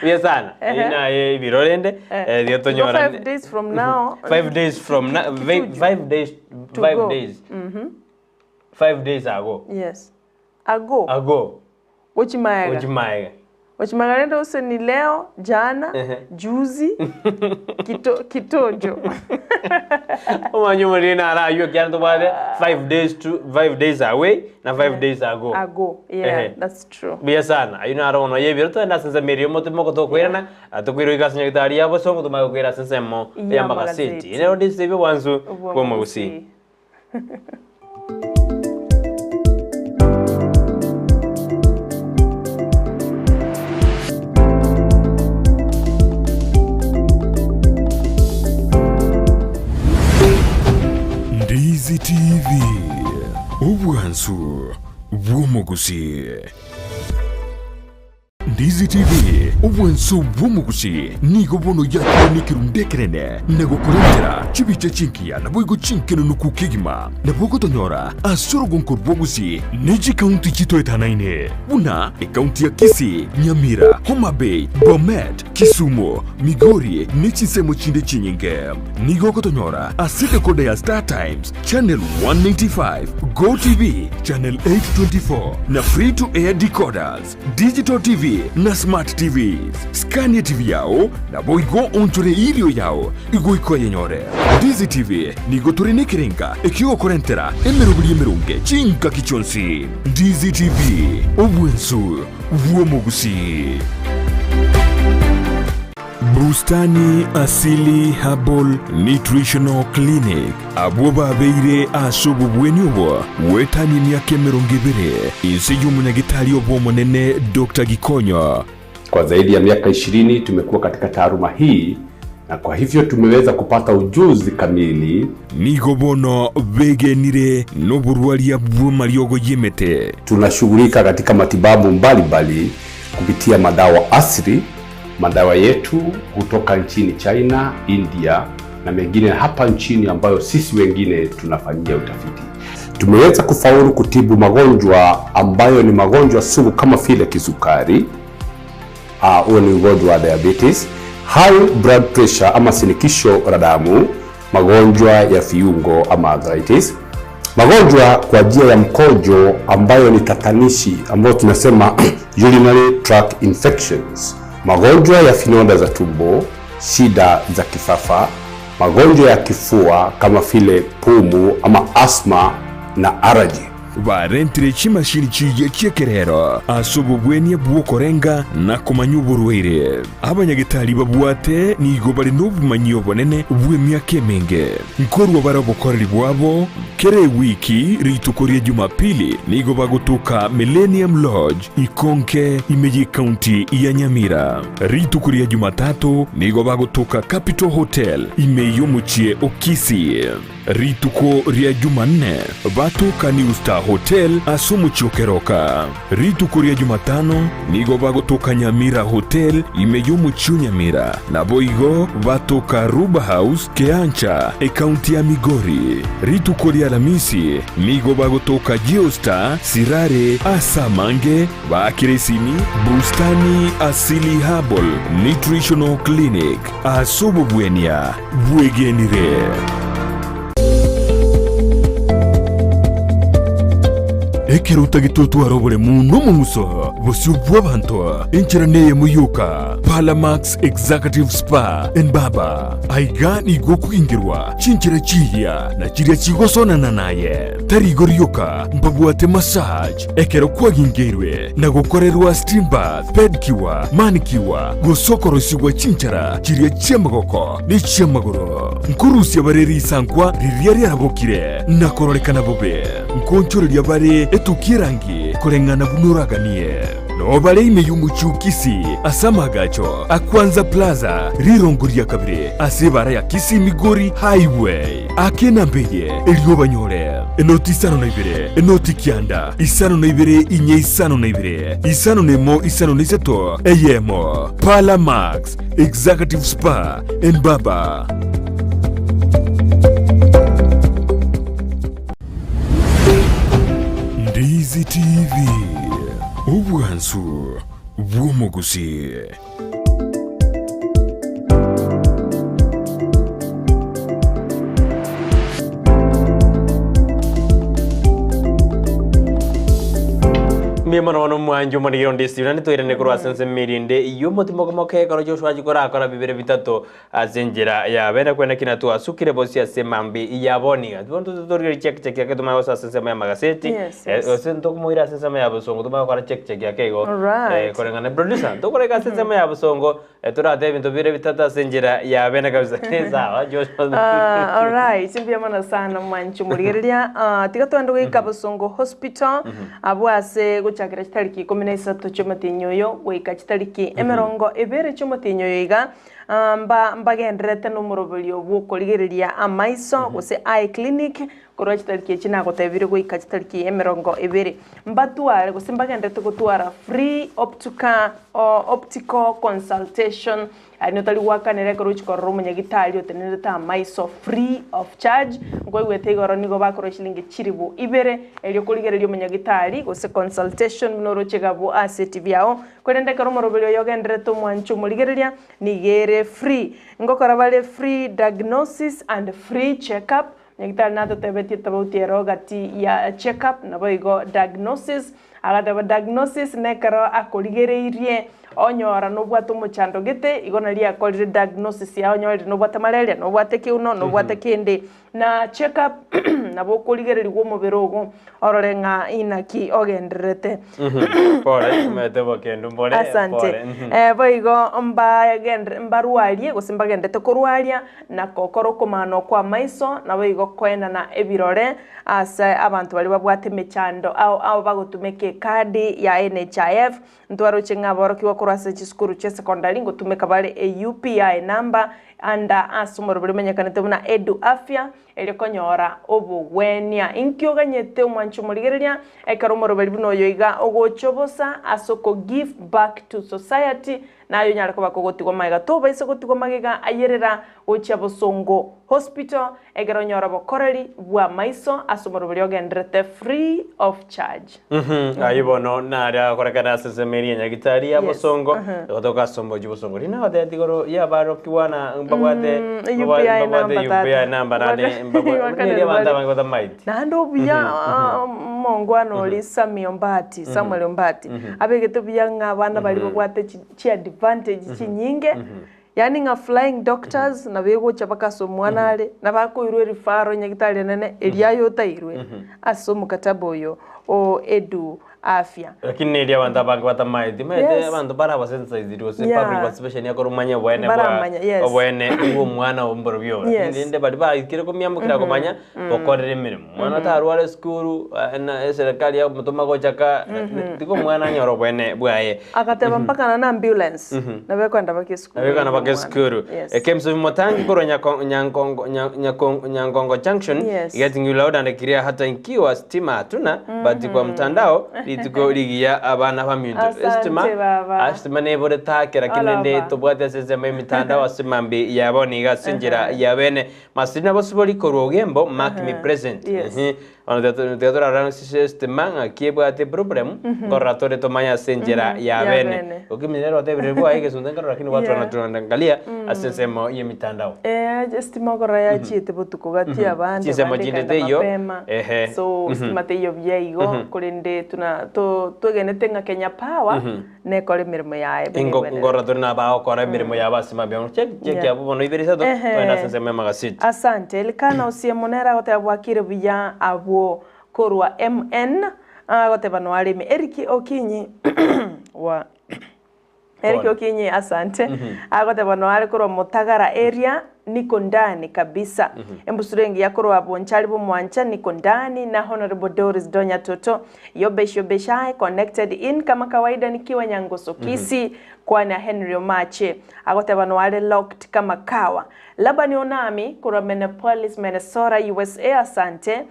buya sana inaye ibirorende Igo tonyora 5 days from now. 5 days from now 5 days To 5 go. days 5 days ago. Yes. Ago. Ago. Uchimaega. Uchimaega. Uchimaega rende use ni leo, jana, juzi, kitojo. Omanyi omorire araywo kiana tobwate 5 days to 5 days away na 5 days ago. Ago. Yeah, that's true. Buya sana ayu naro ono yebiro twenda ase ensemo omotima ogotokwirana tokwirwa igasi nyagitari yabo songo tumanye gokwira ase ensemo Ya ya magaseti magaseti. nero ndisebia bwansu bwa omogusii. Bwa. Ndizi TV, obwansu bw'omogusi. Ndizi TV, obwansu bw'omogusi, nigo bono yakonekerwa ndekerene na gokorentera chibicha chinkiya naboigo chinkenunuku kegima nabo gotonyora ase orogonko rw'ogusi ne chikaunti chitoetanaine buna ekaunti ya Kisii, Nyamira, Homa Bay, Bomet, Kisumu, Migori ne chinsemo chinde chinyinge. Nigo ogotonyora ase decoder ya Star Times channel 195, Go TV channel 824 na free to air decoders, digital TV na smart TVs. Scan TV yao naboigo onchore irio yao igoiko yenyore. Ndizi TV nigo tore nekerenga ekiogokorentera emerobiri emerunge chingaki chionsi. Ndizi TV obwensu bw'omogusi. Bustani Asili Herbal Nutritional Clinic abwo babeire ase obobweni obo gwetania emiaka 20 inse y'omonyagitari obw'omonene Dr. Gikonyo. Kwa zaidi ya miaka 20 tumekuwa katika taaluma hii na kwa hivyo tumeweza kupata ujuzi kamili. Nigo bono begenire n'oborwaria bw'amariogo y'emete. Tunashughulika katika matibabu mbalimbali kupitia madawa asili. Madawa yetu hutoka nchini China, India na mengine hapa nchini ambayo sisi wengine tunafanyia utafiti. Tumeweza kufaulu kutibu magonjwa ambayo ni magonjwa sugu kama vile kisukari, huo ni ugonjwa wa diabetes, high blood pressure ama shinikizo la damu, magonjwa ya viungo ama arthritis, magonjwa kwa njia ya mkojo ambayo ni tatanishi ambayo tunasema urinary tract infections, magonjwa ya vidonda za tumbo, shida za kifafa, magonjwa ya kifua kama vile pumu ama asthma na allergy. Barentire chimashini chiria chi'ekerero ase obobwenia bw'okorenga na komanya oborwaire. Abanyagetari babwate nigo bare nobomanyi obonene bw'emiaka emenge. Nkorwa bare obokoreri bwabo kera ewiki rituko ria Jumapili nigo bagotoka Millennium Lodge Ikonke ime y'ecounty ya Nyamira. Rituko ria Jumatatu nigo bagotoka Capital Hotel ime y'omochie o Kisii. Rituko ria Jumanne batoka New Star Hotel ase omochie o Keroka. Rituko ria Jumatano nigo bagotoka Nyamira Hotel ime y'omochie o Nyamira, naboigo batoka Ruba House, Keancha, ecounty ya Migori. Rituko ria Alamisi nigo bagotoka Geostar, Sirare, ase amange baakire esimi Bustani Asili Herbal Nutritional Clinic ase obobwenia bwegenire. Ekero otagete otware oboremu na omong'uso bosio bw'abanto, enchera neyemo yoka, Palamax Executive Spa and Barber. Aiga nigo okogingerwa chinchera chiria na chiria chigosonana naye. Tari igoro rioka, mbabwate massage ekero kwagingeirwe na gokorerwa steam bath, pedicure, manicure, gose okorosigwa chinchara chiria chi'amagoko ne chi'amagoro. Nkorusia bare risankwa riria riarabokire na kororekana bobe. Nkoonchoreria bare etukia erangi koreng'ana buna oraganie. Noo bare ime y'omochie o Kisii ase amaagacho a Kwanza Plaza, rirongo ria kabere ase ebaara ya Kisii Migori Highway. Aka enamba eye erio obanyore, enoti isano na ibere, enoti kianda, isano na ibere inye isano na ibere, isano na emo isano na isato, eyemo. Parlour Max, Executive Spa and Barber. Ndizi TV, obwansu bw'omogusii. Mbuya mono bono omwancho omorigere onde Stephen naende toirane korwa ase ensemo erinde y'omotimo okomoka ekero Joshua achia korakora bibere bitato ase enchera ya bene kwene ki natwasukire bosio ase emambi ya boni. Bono totorigereria check check ake tomanye gosoa ase ensemo y'amagaseti Yes, yes. gose ntokomoira ase ensemo ya bosongo tomanye gokora check check ake igo Alright. koreng'ana producer ntokoreka ase ensemo ya bosongo torate ebinto bire bitato ase enchera ya bene kabisa sawa Joshua. Ah, alright mbuya mono sana mwanchi omorigereria. Ah, tiga twende goika Bosongo Hospital abwo ase gochakera chitariki ikomi na isato chi'omotienyi oyo goika chitariki emerongo ebere chi'omotienyi oyo iga. Mba mbagendererete nomoroberio bw'okorigereria amaiso, gose eye clinic, korwa chitariki echi nagotebire goika chitariki emerongo ebere. Mbatware gose mbagendererete gotwara free optuka optical consultation, aye notari goakanera ekero ochia korora omonyagitari otenenerete amaiso free of charge, nkoigwete igoro nigo bakorwa chilingi chilifu ibere, erio korigereria omonyagitari gose consultation buna oroche iga abwo ase etibi yao. Korende ekero omoroberi oyo ogendererete omwanche omorigereria, nigo ere free. Ngokora bare free diagnosis and free check up, nyagitari natotebetie tofauti ero gati ya check up naboigo diagnosis, agateba diagnosis nekero akorigereirie onyora nobwate omochando gete, igo naria akorire diagnosis yao onyorire nobwate malaria, nobwate keuno, nobwate kende. Na check up nabo okorigererigwa omobere ogo orore ng'a inaki ogendererete. Pore, omanyete obokendu mbore, Asante. pore. Eh, boigo mbagendre mbarwarie gose mbagendete korwaria na gokora okomana kwa amaiso naboigo koenana ebirore ase abanto baria babwate emechando ao ao bagotumeka ekadi ya NHIF. Ntwaroche ng'a aborokigwa korwa ase chisukuru chia secondary ngotumeka bare eUPI number anda ase omoroberi omenyekanete buna Edu Afya, erio konyora obogwenia. Inki oganyete omwanchi omorigereria ekero omoroberi buna oyo iga ogocha bosa ase oko give back to society naye onyare koba kogotigwa magega tobaisa gotigwa magega ayerera gochia bosongo hospital ekero onyore obokoreri bw'amaiso ase omoroberi ogendererete free of charge. Ayio bono nare agokorekana ase ensemo eria ya Nyagitari ya Yes, Bosongo, mhm. egotoka ase omochie Bosongo. Riria nagotebeti igoro y'abarokigwa na mbabwate UPI mbabwate number UPI tata. number naende Waka- mbabwate wakanera abanto bare. abange batamaeti. Naende obuya omongwana oria Sammy Ombati, Samuel Ombati, abegete buya ng'a abana baria babwate chi chiadvantage chinyinge. Yaani ng'a flying doctors nabo egocha mpaka ase omwana are, nabo akoirwa erifaro nyagitari enene eria aye otairwe ase omokataba oyo o Edu Afya. Lakini neri abanto abange batamaeti, omanyete Yes. abanto bare abasensitized gose Yeah. public participation ekero omanye oboene bwa Baramanya, yes. oboene bwa omwana oo mborobio ore. Yes. Lakini rende baria baikire komiambokera komanya gokorera emeremo. Omwana tarware esukuru, na eserekari yamotoma gocha ka, tiga omwana anyore oboene bwaye. Agateba mpaka na na ambulance nabo ekoenda mpaka esukuru. Nabekana mpaka ya esukuru. omwana. Yes. Ekemsobi Motangi korwa Nyako- Nyankongo Nya- Nyako- Nyangongo Junction Yes. getting loud and clear hata ikiwa stima hatuna but kwa mtandao rituko rigiya abana baminto. Asante Estima baba. estima nebore takera Olaba. kinde tobwate ase ensemo y'emitandao ase mambi yabo niga ase enchera ya bene. Masiri nabo sibori korwa Ogembo mark me present. Yes. Bono tiga torarore ase estima ng'aki ebwate eproblem, nkorora tore tomanye ase enchera ya Ya bene. bene. Okimina nere otebire bwaye egesunte nkarora lakini Yeah. gwatwana tunaangalia ase ensemo y'emitandao. Eh, estima okorora yachiete botuko gati abande Chinsemo abande chinde ekaenda teiyo. mapema. Ehe. So stima teiyo buya igo korende tuna to twegenete ng'a Kenya Power nekore emeremo yaye buna Ingo ebwenerete. ngorora tore nabagokora emeremo yabo ase mambia bono check check Yeah. abwo bono ibere isato Ehe. togende ase ensemo y'amagaseti. Asante. Elikana Osiemo nere agoteba bwakire buya abwo korwa MN agoteba noareme Eric Okinyi wa Eric Pole. Okinyi asante agoteba noare korwa Mutagara area niko ndani kabisa embusuro engiya korwa Bonchari bomwancha niko ndani na Honorable Doris Donya Toto Yobesh Yobeshai connected in kama kawaida nikiwa Nyangoso Kisii kwana Henry Omache agoteba noare locked kama kawa Laban Onami korwa Minneapolis Minnesota USA asante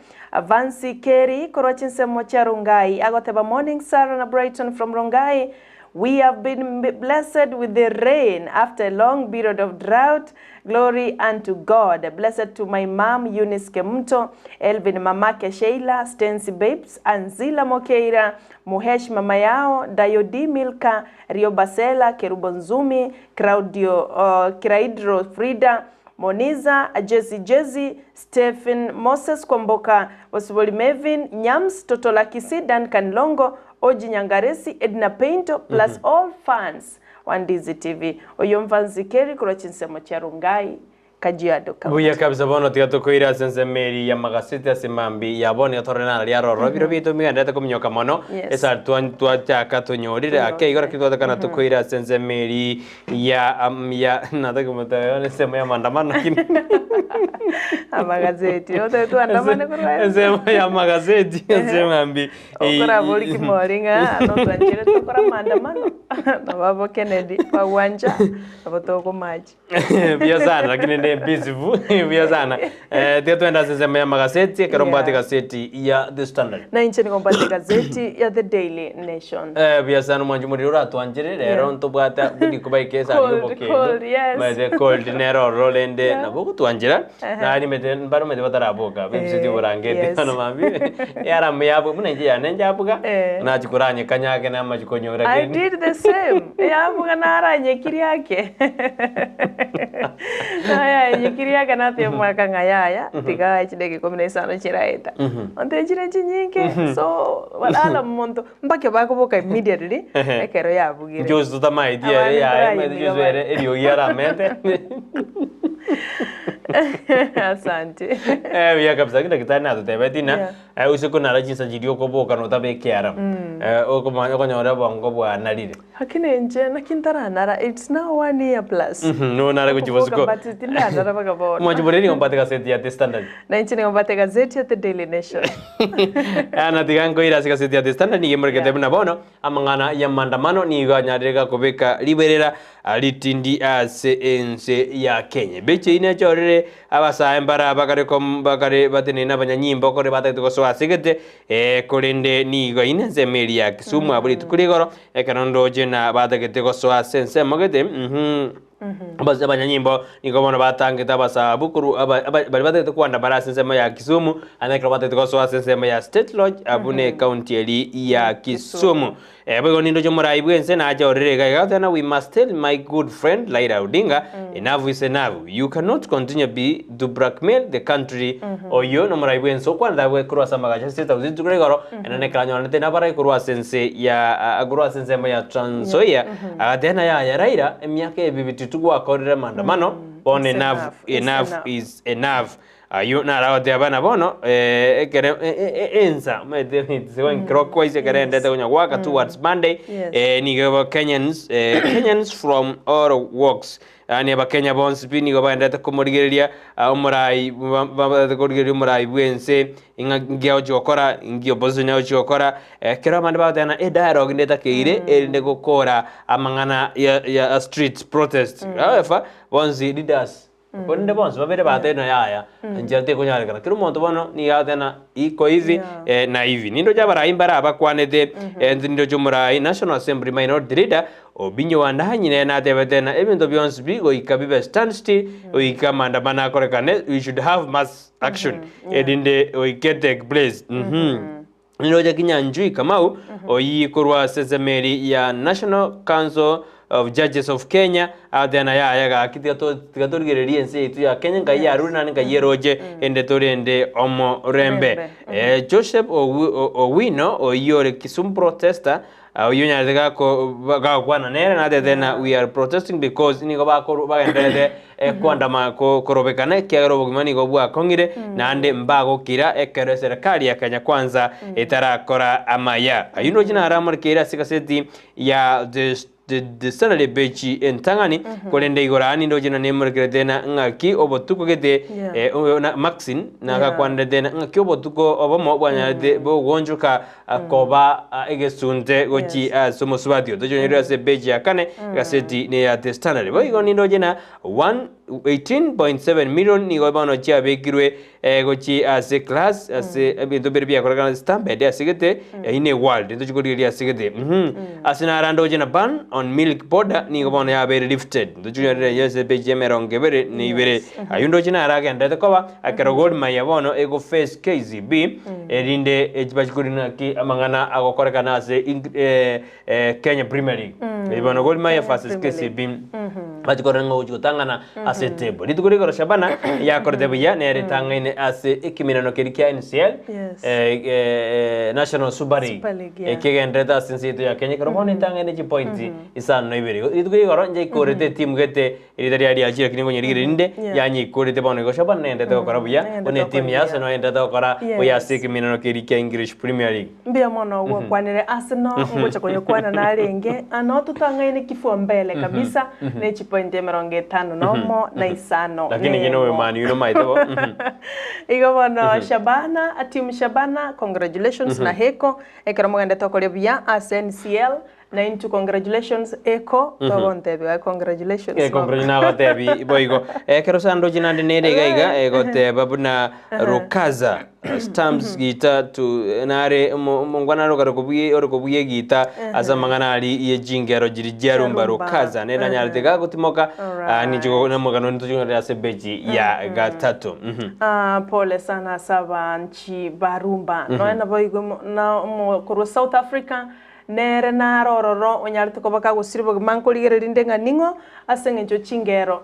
Vansi Kerry korwa chinsemo chia Rongai agoteba morning Sarah na Brighton from Rongai We have been blessed with the rain after a long period of drought. Glory unto God. Blessed to my mom, Eunice Kemunto, Elvin Mamake Sheila, Stency Babes, Anzila Mokeira, Muhesh Mama Yao, Dayodi Milka, Rio Basela, Kerubonzumi, Claudio, Kiraidro Frida, Moniza, Jesse Jesse, Stephen Moses Kwamboka, Osiboli Mevin, Nyams, Totola Kisi, Duncan Longo, Oji Nyangaresi, Edna Painto, plus all fans wa Ndizi TV. Oyo mfanzi Keri korwa chinsemo chia Rongai, Kajiado County. Buya kabisa bono tiga tokoira ase ensemo eri ya magaseti ase mambi ya bono iga tore nararia aroro biro biaito migenderete kominyoka mono Yes. esa twachaka tonyorire ake igo lakini twatakana tokoira ase ensemo eri ya ya nataka komotebia bono ensemo ya maandamano lakini Amagazeti. Ote tuandamane korwa ensemo ya magazeti ase mambi okorabori kimori ng'a notwanchire tokora maandamano nabo Kennedy bagwancha nabo tokomachi buya sana lakini ndi peaceful buya sana eh tiga twenda ase ensemo ya magaseti ekero mbwate Yeah. gaseti ya The Standard. Na inche nigo mbwate gazeti ya The Daily Nation. Eh, buya sana omwanchi omoriri oratwanchire rero Yeah. ntobwate ndikubaika esari Cold, obokendo cold, yes. maete cold nero ororo rende Yeah. nabo ogotwanchera nari mete mbaro mete bataraboka bebiseti Eh, oborangeti yes. bono mambia eyaramu yabo buna inche yane njabuga Eh. nachikoranyeka nyake namachikonyora I kende. did the same. Yabuga naranyekire ake. Nayanyekire ake natia mwaka ng'a yaya tiga chidakika ikumi na isano chiraeta. Onte chire chinyinge so walala omonto mpaka bakoboka immediately ekero yabugire. Juzi totamaeti ere Abande yaye mbrayi maete nigo juzi ere eriogi aramete Asante. Eh, buya kabisa lakini daktari natotebeti ng'a Yeah. eh, ase konara chinsa chiria okoboka notabeke ara Eh, okomanya okonyora obongo bwanarire Lakini inche naki ntaranara it's now one year plus. Nonare gochia Koboka bosiko but tindanara mpaka bono. Mwanchi boreri nigo mbate gaseti ya The Standard. Na inche nigo mbate gazeti ya The Daily Nation. Ana tiga nkoira ase gaseti ya The Standard nigo emorekete Yeah. buna bono amang'ana ya maandamano nigo anyarire gakobeka riberera ritindi ase ense ya Kenya. Beche ine echorire abasae mbara bakare kom bakare batenene abanyanyimbo kore batagete gosoa asegete eh, korende nigo ine ensemo eria ya Kisumu abwo rituko rigoro ekero ndoche na batagete gosoa ase ensemo gete Abas abanyanyimbo nigo bono batangete abasabu korwa aba aba baria batagete koandamana ase ensemo ya Kisumu, naende ekero batagete gosoa ase ensemo ya State Lodge abwo na ecounty eria ya Kisumu. Eh, boigo nindoche omorai bwa ense nache orere iga iga goteba we must tell my good friend Raila Odinga enough is enough you cannot continue be to blackmail the country oyio na omorai bwa ense okwanete abwe korwa ase amagacho ase State House rituko ria igoro ere nekero anyoranete nabarai korwa ase ense ya korwa ase ensemo ya Trans Nzoia agateba ng'a yaya Raila emiaka eye bibiti tugwakorire maandamano bono It's enough enough, it's enough enough. is enough. Ayio naro agoteba bana bono ekere ensa omanyete it's going clockwise ekere endete konya goaka towards Monday Yes. nigo eba Kenyans Kenyans from all walks yaani abakenya bonsi pi nigo baenderete komorigereria omorai babaete korigereria omorai bwense ng'a nki agochi gokora nki opposition agochi gokora ekero abande bagoteba ng'a edialogue netakeire erinde gokora amang'ana ya ya street protest however bonsi leaders Korende bonsi babere batebire yaya, enchera tekonyarekana. Kera omonto bono nigo agoteba ng'a iko hivi Yeah. na hivi. Nindoche abarai mbare abakwanete, inche nindoche omorai National Assembly Minority Leader, Obinyo Wandahanyi nere natebete ng'a ebinto bionsi pi goika bibe standstill, goika amaandamano akorekane, we should have mass action erinde goika etake place. Niroche Kinyanjui Kamau, oyio korwa ase esemeri ya National Council of Judges of Kenya, agateba na yaya gaki tiga to tiga torigererie ense yaito ya Kenya nkai yarure naende nkai eroche ende torende omorembe. Rembe. Eh, Joseph Owi- O- Owino oyio ore Kisumu protester Oyio onyarete gako gakwana nere natete na we are protesting because nigo bakoru bagenderete kwandama korobekana ekiagera obogima nigo bwakong'ire naende mbagokira ekero eserekari ya Kenya Kwanza etarakora amaya. Ayio ndoche naro amorekeire ase egaseti ya The The Standard epeji entang'ani korende igoro aa nindoche na nemorekerete na ng'aki obotuko gete Yeah. na Maxine nagakwanerete na ng'aki obotuko obomo bwanyarete bogonchoka Koba egesunte gochi ase omosubati otochonyeirwe ase epeji ya kane egaseti neya The Standard. Boigo nindoche na 18.7 million nigo bono chiabekirwe gochi ase class ase ebinto mbire biakorekana ase Stampede ase gete eyio ne world ntochi korigereria ase gete ase naro ndoche na ban on milk powder nigo bono yabeire lifted ntochi konyorera eyio ase epeji ya emerongo ebere na ibere. Ayio ndoche naro agenderete koba ekero Gor Mahia bono ego face KCB Erinde echibachie korina naki amang'ana agokorekana ase Kenya Premier League. Ebi bono Gor Mahia versus Premier KCB. Bachie korora ng'a ogochia gotang'ana ase etable. Rituko ria igoro Shabana yakorete buya nere etang'aine ase ekeminano keria kia NCL Yes. National Super League. Super League, yeah. Ekegenderete ase ense yaito ya Kenya ekero bono etang'aine chipoints isano na ibere. Rituko ria igoro nchaikorete etimu gete Erieta riaye riachire lakini nkonyerigereria rinde Yeah. yanyikorete bono igo Shabana nendete gokora buya Nendete buna etimu gokora ya buya. Arsenal endete gokora buya ase Yes. ekeminano keria kia English Premier League. Mbuya mono gwakwanire Arsenal ngocha konyekwana narenge ano totang'aine kifua mbele kabisa ne chipointi emerongo etano na omo na isano Lakini inche noyo nemo. Man U nomaete bo. Igo bono Shabana, team Shabana congratulations na heko ekero mogendete okoria buya ase NCL Na intwe congratulations eko togontebia aye congratulations Eh, congratulations nagotebi boigo. Ekero sandochi nande nere iga iga egoteba buna Rukaza stamps gita to nare omongwana nare okare kobugia ore kobugia egita ase amang'ana aria ye chingero chiria chia rumba Rumba. Rukaza nere nanyarete gagotimoka Alright. ninche nomogano ntoching'orere ase epeji ya gatato. Ah, pole sana ase abanchi ba rumba nonya naboigo na omo korwa South Africa Nere naro ororo onyarete koba kagosiria obogima nkorigereria inde ng'a ning'o, ase engencho chingero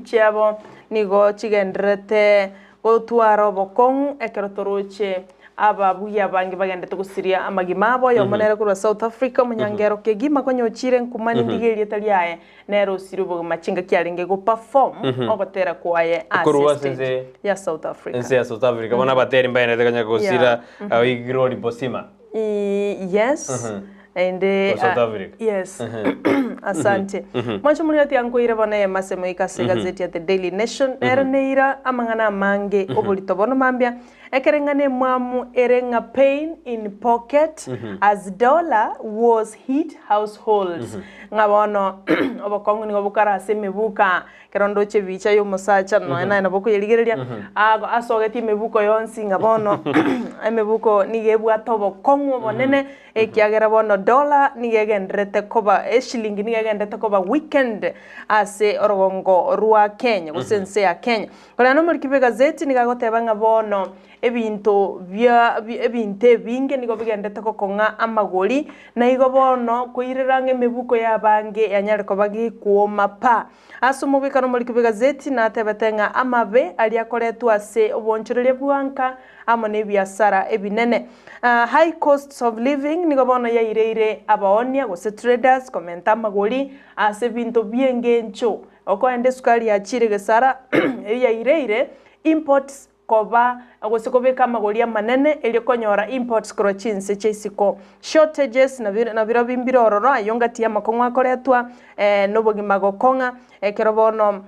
chiabo nigo chigendererete gotwara obokong'u ekero toroche ababuya abange bagendete gosiria amagima abo. Oyomo nere korwa South Africa, omonyangero kegima konya ochire nkuma nindigie erieta riaye, nere osirie obogima chingaki arenge go perform ogotera kwaye ase Korwa ase stage ense ya South Africa. ense ya South Africa bono abateri mbagenderete konya gosira Glory Bosima. Yes. Naende Ko South ah, Africa. Yes. Asante. Mwancho muri ati ankoire bono eyemo ase moika ase egazeti ya The Daily Nation nere neira amang'ana amange oborito bono mambia ekere ng'a nemwamu ere ng'a pain in pocket as dollar was hit households ng'a bono obokong'u nigo bokare ase emebuka ekero ndoche ebicha ya omosacha nonya naye nabo okoyerigereria ago asogetie emebuko yonsi ng'a bono emebuko nigo ebwate obokong'u obonene ekiagera bono dollar nigo egendererete koba eshilingi nigo egendererete koba weakened ase orogongo rwa Kenya gose ense ya Kenya. Korende omoriki bw'egazeti nigo agoteba ng'a bono Ebinto bia ebinto ebinge nigo bigenderete gokong'a amagori, na igo bono koirera ng'a emebuko y'abange yanyare koba gekwoma pa. Ase omobwekano omoriki bw'egazeti natebete ng'a amabe aria akoretwa ase oboonchoreria bwa nka amo nebiasara ebinene. High costs of living nigo bono yaireire abaonia gose traders komenta amagori ase ebinto bi'engencho. Okoenda esukari yachire gesara eyio yaireire imports koba gose kobeka amagori amanene erio konyora imports korwa chinse chia isiko. Shortages nabirobio mbire ororo ayio ngati y'amakong'u akoretwa na obogima gokong'a ekero bono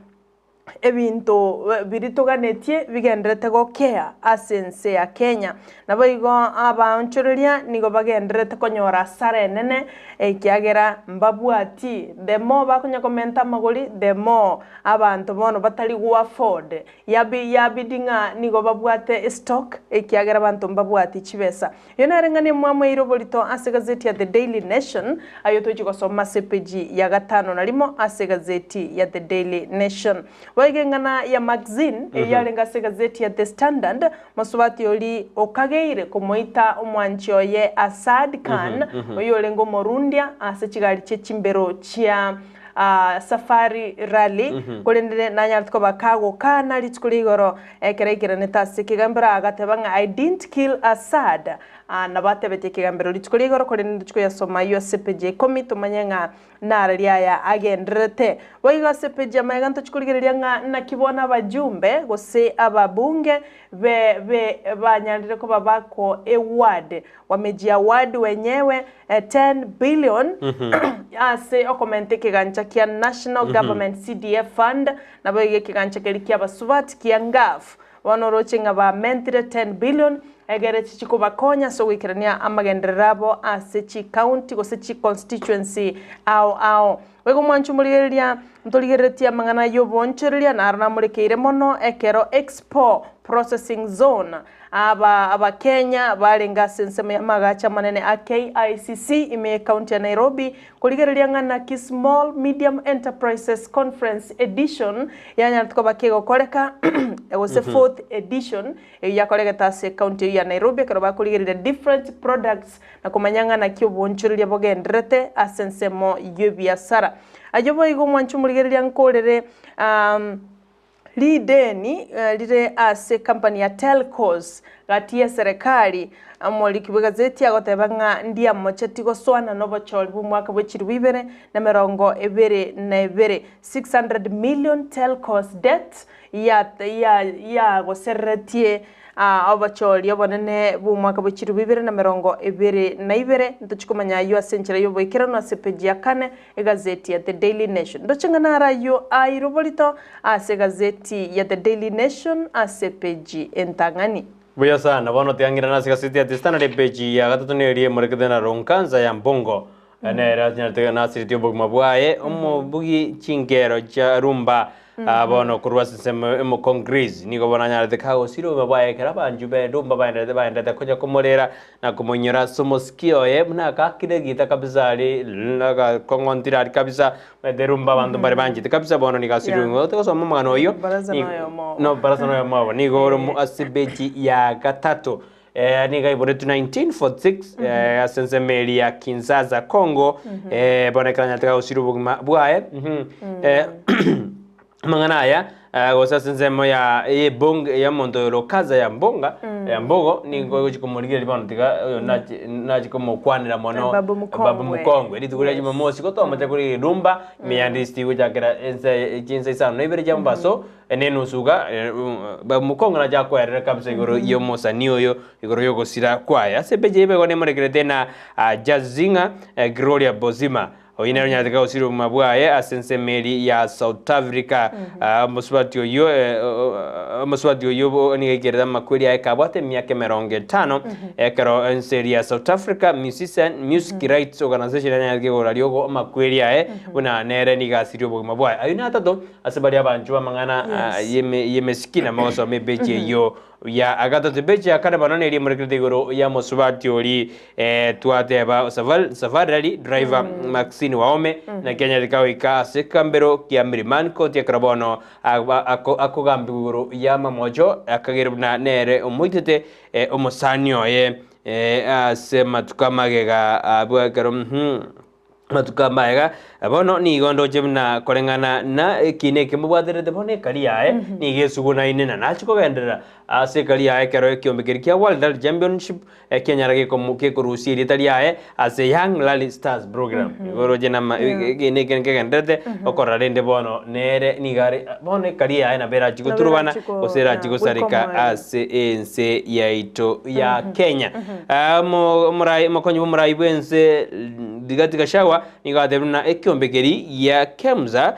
ebinto biria toganetie bigendererete gokea ase ense ya Kenya. Naboigo abaonchoreria nigo bagendererete konyora asara enene ekiagera mbabwati the more bakonya komenta amagori the more abanto bono batari go afford yabi yabidi ng'a nigo babwate estock ekiagera abanto mbabwati chibesa. Eyio nere ng'a nemwamu eire oborito ase egazeti ya The Daily Nation, ayio tochia gosoma ase epeji ya gatano na rimo ase egazeti ya The Daily Nation. Boigo eng'ana ya Maxine, eyio yarenge ase egazeti ya The Standard, mosubati oria okageire komoita omwanchi oye Asad Khan, oyio orenge omorundia ase chigari chie chimbero chia Safari Rally, korende nanyarete koba kagokana rituko ria igoro Ekero aikeranete ase ekegambero agateba ng'a I didn't kill Assad. Nabo atebetie ekegambero rituko ria igoro korende rituko yasoma ayio ase epeji ya ikomi tomanye ng'a narari aya agendererete. Boigo ase epeji ya magega ntochi korigereria ng'a naki bono abajumbe gose ababunge be be banyarire koba bako eward wamejiaward wenyewe 10 billion ase okomenta ekegancha kia National Government CDF Fund Naboigo ekegancha keria ki'abasubati kia Ngaf bono oroche ng'a bamentire 10 billion egere chichi kobakonya ase ogoikerania amagenderero abo ase chicounty gose chiconstituency ao ao. Boigo mwanche omorigereria ntorigereretie amang'ana y'oboonchoreria naro namorekeire mono ekero Expo Processing Zone Aba Abakenya barenge ase ensemo y'amagacho amanene a KICC ime y'ecounty ya Nairobi korigereria ng'a naki Small Medium Enterprises Conference Edition yanyarete koba kegokoreka gose fourth edition eyio yakoregete ase ecounty eyio ya Nairobi ekero bakorigereria different products na komanya ng'a naki oboonchoreria bogendererete ase ensemo y'ebiasara. Ayio boigo omwanchi omorigereria nkorere Rideni rire ase company ya Telcos gati y'eserekari, omoriki bw'egazeti agoteba ng'a ndiamocheti gosoana nobochori bw'omwaka bwe chilifu ibere na emerongo ebere na ebere. 600 million Telcos debt yagosereretie obochori obonene bw'omwaka bwe chilifu ibere na emerongo ebere na ibere. Ntochi komanya ayio ase enchera y'oboikeranu ase epeji ya kane Egazeti ya The Daily Nation. Ndoche ng'a naro ayio aire oborito ase egazeti ya The Daily Nation ase epeji entang'ani. Buya sana, bono tiang'irana ase egazeti ya The Standard epeji ya gatato neria emorekete na Ronkanza ya Mbongo nere anyarete nasiretie obogima bwaye omobugi chingero chia rumba bono korwa ase ensemo emokongrees nigo bono anyarete kagosira obogima bwaye ekero abanchu be rumba baenderete baenderete konya komorera Na komonyora ase omosiki oye buna agakire egita kabisa aria agakong'ontire aria kabisa omanyete rumba abanto mbare banchete kabisa bono nigo ase Yeah. ring'o togosoma omogano oyio Baraza nigo noyomo obo. no baraza noyomo obo nigo ore omo ase ebeji ya gatato eh, nigo aiboretwe 1946 eh, ase ensemo eria ya Kinshasa Congo eh, bono ekero anyarete gagosira obogima bwaye mhm eh, Amang'ana aya gose ase ensemo ya y'ebong y'omonto oyo Lokaza ya Mbonga ya Mbogo nigo egochi komorigereria bono tiga oyo nachi nachi komokwanera mono Babu Mukongwe. Babu Mukongwe. Rituko ria Yes. Jumamosi gotomocha korigereria rumba ime ya district gochakera ense chinsa isano na ibere chia mobaso na enusu iga Babu Mukongwe nache akoerere kabisa igoro y'omosani oyo igoro y'ogosira kwaye. Ase epeji eye igo nemorekerete na Jazinga Gloria Bozima. Oyio nere onyarete gosira obogima bwaye ase ensemo eria ya South Africa. Omosubati oyio omosubati oyio nigo aikerete amakweri aye kabwate emiaka emerongo etano ekero ense eria ya South Africa Musician Music Rights Organization yanyarete kegora riogo amakweri aye buna nere nigo asirie obogima bwaye. Ayio natato ase baria abanchwa b'amang'ana y'emesiki namo gosoma epeji eyio Ya agatato epeji ya kane bono neria emorekerete igoro ya mosubati oria twateba Safari Rally driver Maxine Waome naki anyarete goika ase ekambero kia Milimani Court ekero bono akogambigwa igoro ya amamocho akagera buna nere omoitete omosani oye ase amatuko amagega abwo ekero. Amatuko amaega, bono nigo ndoche buna koreng'ana na ekiina eke mobwaterete bono ekari yaye nigo esugunaine na nachie kogenderera ase ekari yaye ekero ekiombe keria kia World Rally Championship ekianyara gekomo gekorusia erieta riaye ase Young Rally Stars Program. Igo oroche nama ekiina eke nkegendererete okorora rende bono nere nigo are bono ekari yaye nabo erachie Nabo goturubana erachie ko- gose erachie yeah, gosareka goika ase ense yaito ya Kenya. Omorai omokonyi bw'omorai bw'ense Rigathi Gachagua nigo atebirie buna ekiombe keria gia Kemsa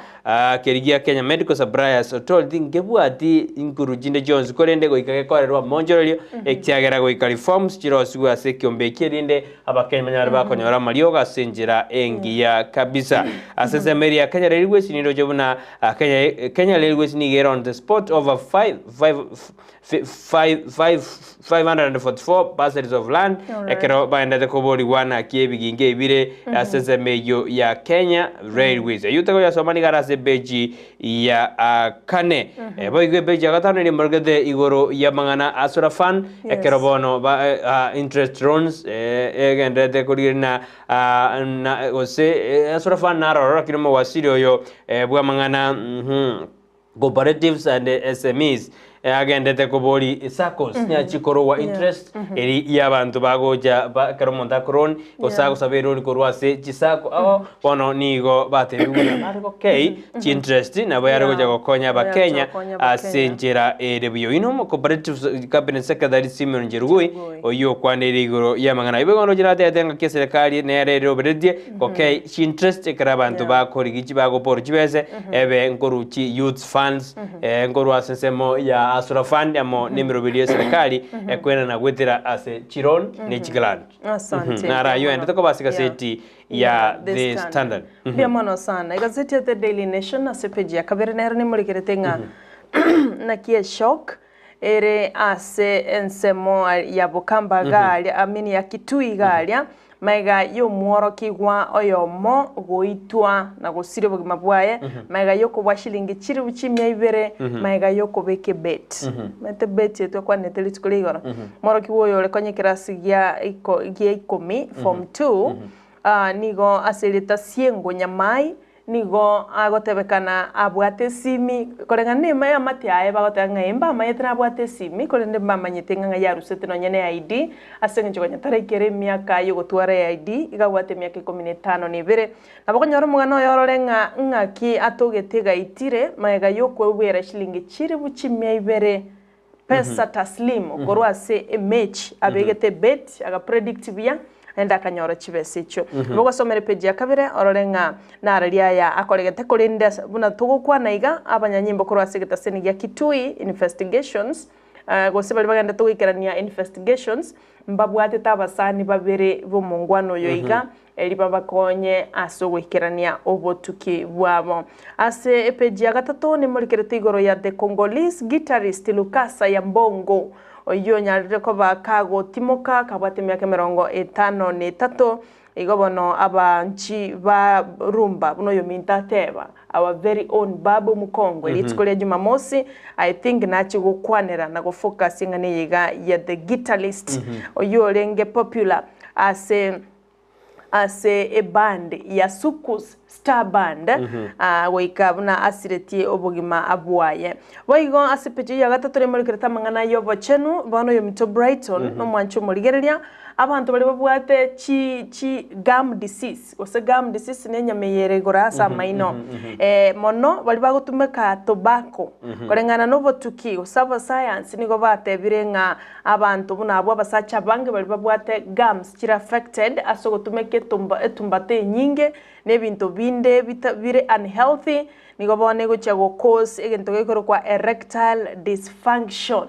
keria gia Kenya Medical Suppliers Authority nkebwati inkuru chinde chionsi korende goika gekorerwe amonchorerio ekiagera goika reforms chirosigwe ase ekiombe eki erinde abakenya banyare bakonyora amariogo ase enchera engiya kabisa. Ase ensemo eria ya Kenya Railways niroche buna Kenya Kenya Railways nigo ere on the spot over 5 5 544 parcels of land ekero baendete koborigwa naki ebigingo ebi bire ase ensemo eyio ya Kenya Railways. Eyio otakoyasoma nigo are ase epeji ya kane. Boigo epeji ya gatano nigo emorogete igoro y'amang'ana a Solar Fund ekero bono ba interest loans egendererete korigereria na gose Solar Fund naroro lakini omowasiri oyo bw'amang'ana. Cooperatives and SMEs agendete kobori SACCOs chikorogwa interest eri ya abanto bagocha ba ekero omonto akoroni gose agosaba eroni korwa ase chisacco abo bono nigo batebigwe buna bare gokei chiinterest nabo yare gocha gokonya abakenya ase enchera ere buya. Oyio nomo Cooperatives Cabinet Secretary Simeon Njerugui oyio okwaneire igoro y'amang'ana ayio. Boigo noroche natebete ng'aki eserekari nere eroberetie gokei chiinterest ekero abanto bakorigi bagopora chibese Ebe nkorwa chi youth funds, nkorwa ase ensemo ya Hustler Fund amo nemeroberi ye serikali ekoenana goetera ase chiloan ne chigrant. Asante. Naro ayio Mbuya aendete mono. koba ase Yeah. egaseti ya The Standard. Mbuya mono sana. Egazeti ya The Daily Nation ase epeji ya kabere nero nemorekerete ng'a naki eshock ere ase ensemo ya Bokamba iga aria, I mean ya Kitui iga aria, Magega y'omworokigwa oyomo goitwa na gosiria obogima bwaye, magega y'okobua shilingi chilifu chimia ibere, magega y'okobeka ebeti. Omanyete ebeti eye twakwanete rituko ria igoro? Omworokigwa oyo ore konya ekerasi gia iko gia ikomi, form two, nigo ase erieta Siengo Nyamai, Nigo agotebekana abwate esimi, koreng'ana nemo y'amate aye bagoteba ng'a ee mbamanyete nabwate esimi, korende mbamanyete ng'a ng'ai arusete nonya ne ID, ase eng'encho konya taraikera emiaka y'ogotwara eID, iga abwate emiaka ikomi na etano na ebere. Nabo okonyora omogano oye orore ng'a ng'aki atogete egaitire magega y'okoebwera shilingi chilifu chimia ibere Pesa taslimu korwa ase emechi abegete ebeti aga predict buya naende akanyora chibesa echio. Nabo ogosomera epeji ya kabere orore ng'a narari aya akoregete korende ase buna togokwana iga abanyanyimbo korwa ase egetaseni gia Kitui Investigations gose baria bagendete goikerania investigations mbabwatete abasani babere b'omongwana oyo iga erio babakonye ase ogoikerania obotuki bwabo. Ase epeji ya gatato nemorikerete igoro ya The Congolese Guitarist Lukasa ya Mbongo, oyio onyarire koba kagotimoka kabwate emiaka emerongo etano na etato, igo bono abanchi ba rumba buna oyominto ateba our very own Babu Mukongwe rituko ria Jumamosi I think nachie gokwanera na gofocus eng'ana eye iga ya The Guitarist oyio orenge popular ase ase eband ya Soukous Star Band goika buna asiretie obogima bwaye. Boigo ase epeji ya gatato nemorekerete amang'ana y'obochenu, bono oyominto Brighton nomwancha omorigereria, abanto baria babwate chi chi gum disease gose gum disease nenyama eye ere igoro ase amaino mono baria bagotumeka tobacco koreng'ana nobotuki gose abasayansi nigo batebire ng'a Abanto buna abwo abasacha abange baria babwate gums chire affected ase ogotumeka etumba etumbato enyinge na ebinto binde bita bire unhealthy nigo bono egochia go cause egento gekorokwa erectile dysfunction.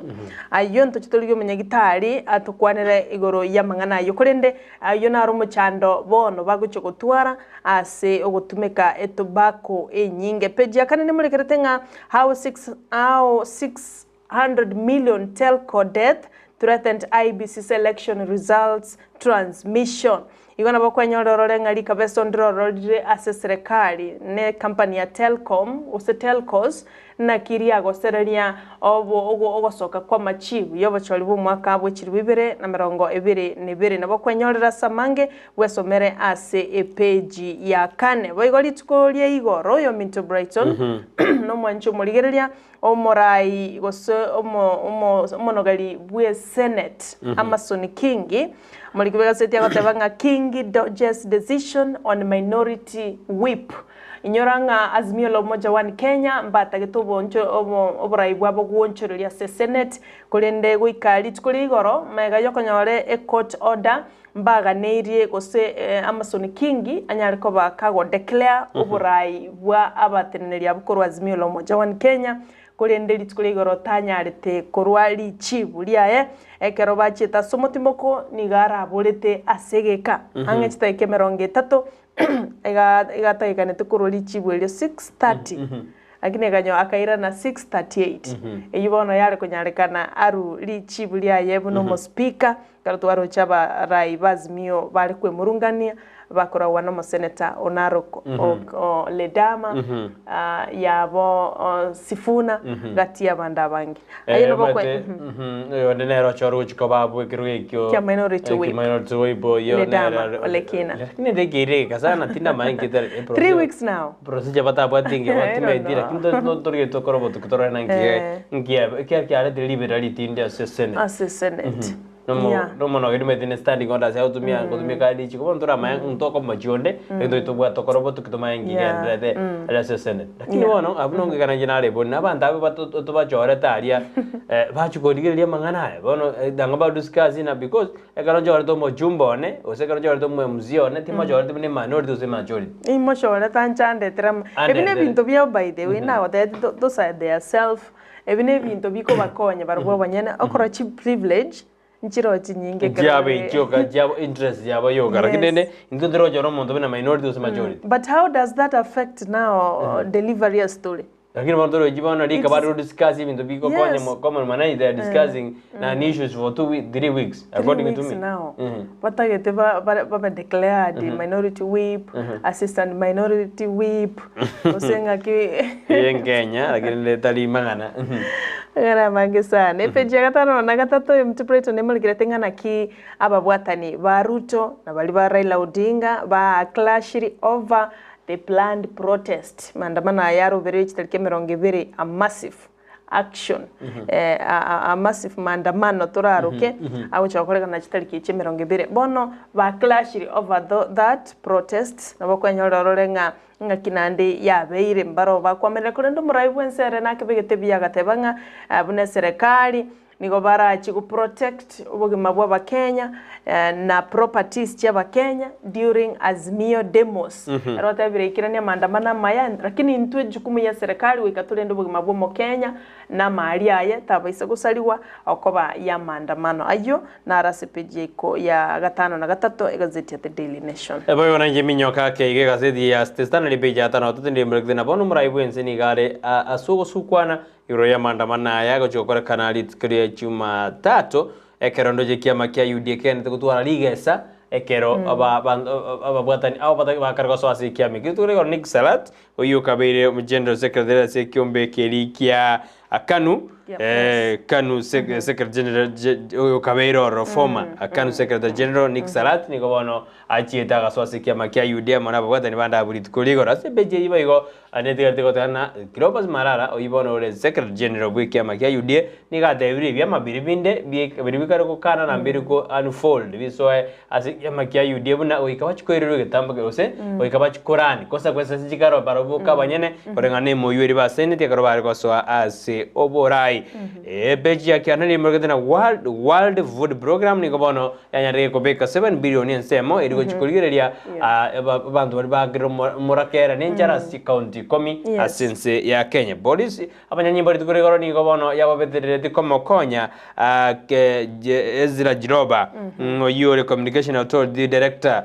Ayio ntoche torigie omonyagitari atokwanere igoro y'amang'ana ayio korende ayio naro omochando bono bagochia gotwara ase ogotumeka etobacco enyinge. Page ya kane nemorekerete ng'a how six how 6 100 million telco debt threatened IEBC selection results transmission. Igo nabo okwenyora orore ng'a rikabeso ndirororire ase eserekari ne company ya Telcom gose Telcos naki riagosereria obo ogo ogosoka kw'amachibu y'obochori bw'omwaka bwe chilifu ibere na merongo ebere na ebere. Nabo okwenyorera ase amange bwesomere ase epeji ya kane. Boigo rituko ria igoro oyominto Brighton nomwanchi omorigereria Omorai gose omonogeri bw'esenate Amason Kingi, omoriki bw'egaseti agoteba ng'a Kingi dodges decision on minority whip. Inyora ng'a Azimio la Umoja One Kenya mbatagete oborai bwabo gwonchoreria ase esenate, korende goika rituko ria igoro magega yokonyora ecourt order mbaganeirie gose Amason Kingi anyare koba kago declare oborai bwa abateneneri abwo korwa Azimio la Umoja One Kenya, korende rituko ria igoro tanyarete korwa richibu riaye. Ekero bachiete ase omotimoko nigo araborete ase egeka ang'e chidakika emerongo etato iga igatagekanitie korwa richibu erio 6:30 lakini ekanyo akairana 6:38 eyio bono yare konyarekana arwe richibu riaye buna omospeaker. Ekero twaroche abarai ba Azimio bare kwemurungania, bakoragwa nomoseneta o Narok o Ledama, yabo Sifuna, gati y'abande abange. Aye nabo okwe Oyonde nere ochore gochia koba abwo ekerogo ekio Kia minority whip. Minority whip oyio Ledama, nere Ole Kina. Lakini ndekeire egeka sana tindamanya nki tari Three weeks now. Procedure batabwati engiya I don't batimaeti know. lakini ntorigetie tokore obotuko torore naki nki ekiagera kiaretire riberera ritindi ase Senate. Ase Senate. Nomo Yeah. nomono ogerire omanyete ne standing orders agotumia gotumia kare richiko bono toramanye ntokomochia onde lakini toche tobwate tokore obotuki tomanye nki Yeah. gendererete aria ase esenate. Lakini Yeah. bono abwo nongekana inche nare bori na abanto abe bato tobachorete aria bachia korigereria amang'ana aya bono nang'o ba discuss na because ekero nchorete omochumba one gose ekero nchorete omo MCA one timochoreti buna eminority gose emajority. Imochorete anchandetire amo. Ebi Andetire. nebinto biao by the way, nagotebeti those are their self Ebi nebinto bikobakonya barabwo abanyene, okora chiprivilege nchiroo chinyinge ekero Chiabo bare echioka chiabo interest yabo yoka lakini Yes. rende intwe ntirochora omonto buna minority gose majority. But how does that affect now delivery ya story? Lakini bono torochi bono rika It is- bare discuss ebinto bigokonya Yes. mo common mwananchi they are discussing non issues for two week, 3 weeks Three according to weeks me. now batagete babe declared minority whip, assistant minority whip, gose ng'aki. Eye nkenya lakini ritari mang'ana. Ng'ana amange sana. Epeji ya gatano na gatato Mt Brighton nemorikirete ng'a naki ababwatani ba Ruto na baria ba Raila Odinga ba clashiri over the planned protest. Maandamano aya arobereire chitariki emerongo ebere a massive action a massive maandamano toraroke agocha gokorekana chitariki echi emerongo ebere. Bono ba clashiri over that protest nabo okwenyora orore ng'a ng'aki naende yabeire mbaro bakwamerera korende omorai bwense ere nakebegete buya agateba ng'a buna eserekari nigo barachi go protect obogima bwa abakenya na properties chia abakenya during Azimio demos. Ere otebire ikerania amaandamano amaya lakini intwe ejukumu ya eserekari goika torende obogima bwa omokenya na amari aye tabaisa gosariwa okoba ya maandamano ayio naro ase page ya iko ya gatano na gatato egazeti ya The Daily Nation. Eboigo nainche minyoka ake iga egazeti ya The Standard page ya tano totende mberekete na bono omorai bwense nigo are ase ogosukwana igoro y'amaandamano aya agochia gokorekana rituko ria Jumatatu ekero ndoche kiama kia UDA kegenderete gotwara rigesa ekero ababwatani abo bakare gosoa ase ekiama ekio. Rituko rigoro Nick Salat oyio okabeire General Secretary ase ekiombe keria kia KANU KANU Secretary General oyo okabeire ororo former KANU Secretary General Nick Salat nigo bono achiete agasoa ase ekiama kia UDA amo na ababwatani bande abwo rituko rigoro. Ase epeji eyio boigo netigarete goteba ng'a Cleophas Malala oyio bono ore Secretary General bwa ekiama kia UDA nigo atebirie ebiama biria binde biria bikare gokana na mbiri ko unfold bisoe ase ekiama kia UDA buna goika bachikoirerwa egetambo gose goika bachikorani consequences chikaro barabwo boka abanyene koreng'ana na emoyio eria basaineti ekero bare gosoa ase oborai. Epeji ya kianda nigo na World Food Program nigo bono yanyarire kobeka 7 billion ensemo eri gochi korigereria abanto baria bakire omorakera na enchara ase county ikomi ase ense ya Kenya. Boris abanyanyimbo rituko rigoro nigo bono yababeterereti komokonya Ezra Jiroba oyio ore Communication Authority Director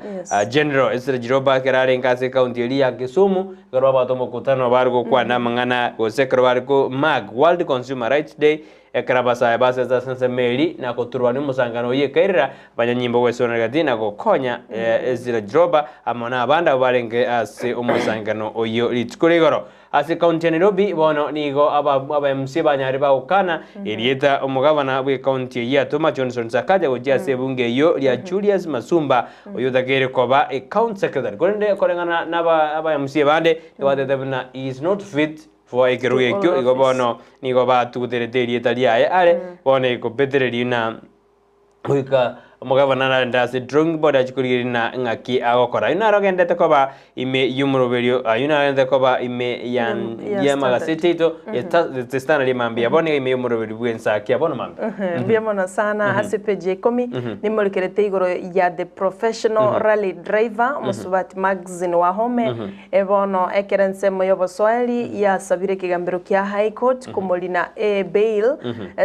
General Ezra Jiroba ekero arenge ase county eria ya Kisumu ekero babwate omokutano bare gokwana amang'ana gose ekero bare ko mark. World Consumer Rights Day ekero abasae basete ase ensemo eri na koturwania omosangano oyio ekairera abanyanyimbo gwesonera gati na gokonya Ezra Jiroba amo na abande abwo barenge ase omosangano oyio rituko ria igoro. Ase ekaunti ya Nairobi bono nigo aba aba MCA banyare bagokana erieta omogavana bw'ekaunti eyio atoma Johnson Sakaja gochia ase ebunge eyio ria Julius Masumba oyio otakeire koba ecounty secretary korende koreng'ana na aba aba MCA bande nigo batebete buna he is not fit for ekerogo To ekio hold igo office. bono nigo batuguterete erieta riaye are bono ekobetereria na Goika omogabana ararende ase drawing board achie korigereria na ng'aki agokora. Ayio naro agendete koba ime y'omoroberio, ayio naro agendete koba ime ya Ya- ya y'amagaseti aito, ya The Standard mambia bono iga ime y'omoroberio bw'ensaki bono mambia. Mbuya mono sana ase page ya ikomi nimorekerete igoro ya the professional rally driver omosubati Maxine Wahome ebono ekero ensemo y'obosoeri yasabire ekegambero kia High Court komorina e bail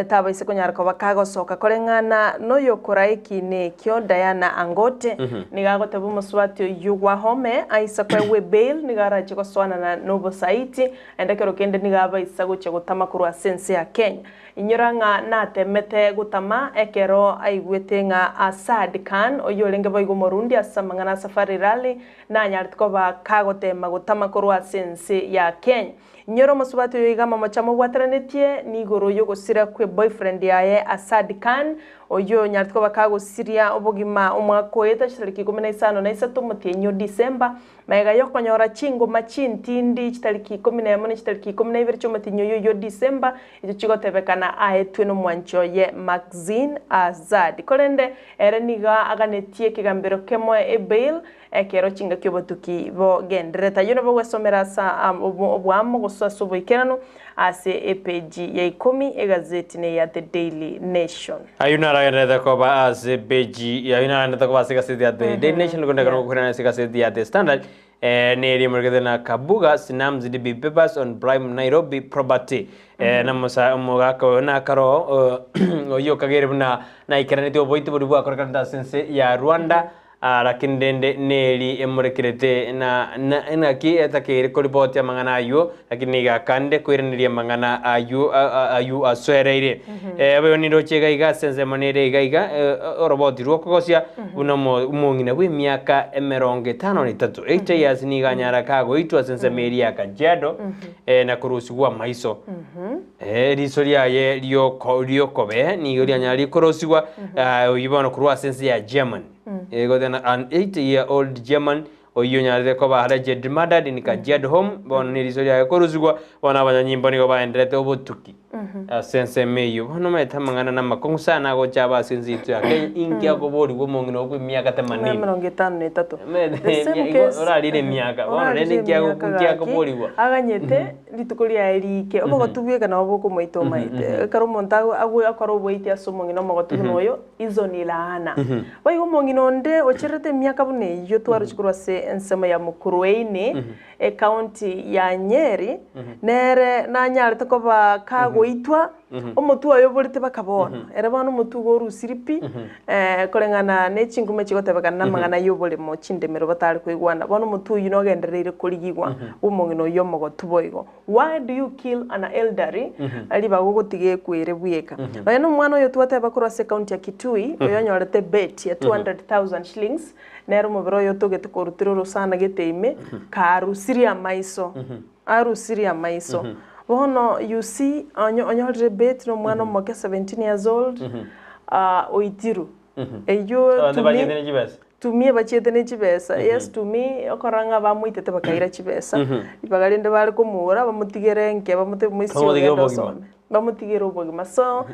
tabaise konyara koba kagosoka koreng'ana noyokora ekiina ekio Diana Angote nigo agoteba omosubati oyio Wahome aise koegwa ebail nigo arache gosoanana nobosaiti naende ekero kende nigo abaisa gochia gotama korwa ase ense ya Kenya. Inyora ng'a natemete gotama ekero aigwete ng'a Asad Khan oyio orenge boigo omorundi ase amang'ana a Safari Rally nanyarete koba kagotema gotama korwa ase ense ya Kenya. Inyora omosubati oyo iga amamocho amobwateranetie nigoro y'ogosira kwe boyfriend yaye Asad Khan, oyio onyarete koba kagosiria obogima omwaka oeta chitariki ikomi na isano na isato omotienyi o December, magega yokonyora chingoma chintindi chitariki ikomi na emo ne chitariki ikomi na ibere chi'omotienyi oyio oyio December, echio chigotebekana aetwe nomwanchi oye Maxine Azad. Korende ere nigo aganetie ekegambero kemoe ebail Ekero chingaki obotuki bogendererete. Ayio nabo ogwesomera ase oboamo gose ase oboikeranu ase epeji ya ikomi egazeti ne ya The Daily Nation. Ayio naragendererete koba ase epeji, ayio naragendererete koba ase egaseti ya The Daily Nation, korende ekero ngokoirana ase egaseti ya The Standard, neri emorekete na Kabuga Snams DB Papers on Prime Nairobi Property. Na omosa omogaka oyo nakaro oyio okageire buna naikeranetie oboiti boria bwakorekanete ase ense ya Rwanda, Lakini rende neri emorekerete, na naki etakeire koripoti amang'ana ayio, lakini nigo akande koiraneria amang'ana ayio ayio asoereire. Boigo nindoche iga iga ase ensemo nere iga iga oroboti rw'okogosia buna omong'ina bw'emiaka emerongo etano na etato, 80 years, nigo anyara kagoitwa ase ensemo eria ya Kajiado na korusigwa amaiso. Eriso riaye ri'okobee nigo rianyara rikorosigwa, oyio bono korwa ase ense ya Germany. Egoteba an 80 year old German oyio onyarete koba allegedly murdered in Kajiado home, bono neriso riaye korusigwa, bono abanyanyimbo nigo baenderete obotuki ase ensemo eyio. Bono omanyete amang'ana namakong'u sana agocha aba ase ense yaito ya Kenya, inki akoborigwa omong'ina okwa emiaka themanini? Emerongo etano na etato. Omanyete The same igo case, orarire emiaka, bono orarire rende inki ago- emiaka inki gaki, akoborigwa? aganyete rituko riaye riike, obogotu bweka nabo bokomoita omaete. Ekero omonto ago- ago akora oboiti ase omong'ina omogotu buna oyo, Iso ni laana. Boigo omong'ina onde ochererete emiaka buna eyio twaroche korwa ase ensemo ya Mukurweini, ecounty ya Nyeri, nere nanyarete koba kagoitwa, omotwe oye oborete baka bono. Ere bono omotwe igo orusiri pi, koreng'ana ne chinguma chigotebekana na amang'ana y'oboremo chindemero batare koigwana. Bono omotwe oyio nogendereire korigigwa bw'omong'ina oyio omogotu boigo. Why do you kill an elderly ribaga ogotiga ekwere bweka? Nonya na omwana oyo twateba korwa ase ecounty ya Kitui oyo onyorete bet ya 200,000 shillings nere omobere oye otogete korutire orosana gete ime karusirie amaiso arusirie amaiso bono you see onye onyorire bet na omwana omoke 17 years old oitirwe eywo Abanto to me bachete ne chibesa. To me bachiete ne chibesa, yes to me okorora ng'a bamoitete bakaira chibesa, ribaga rinde bare komoura bamotigere nke bamotebi moisia Bamotigere ogende obogima. osome, bamotigere obogima. So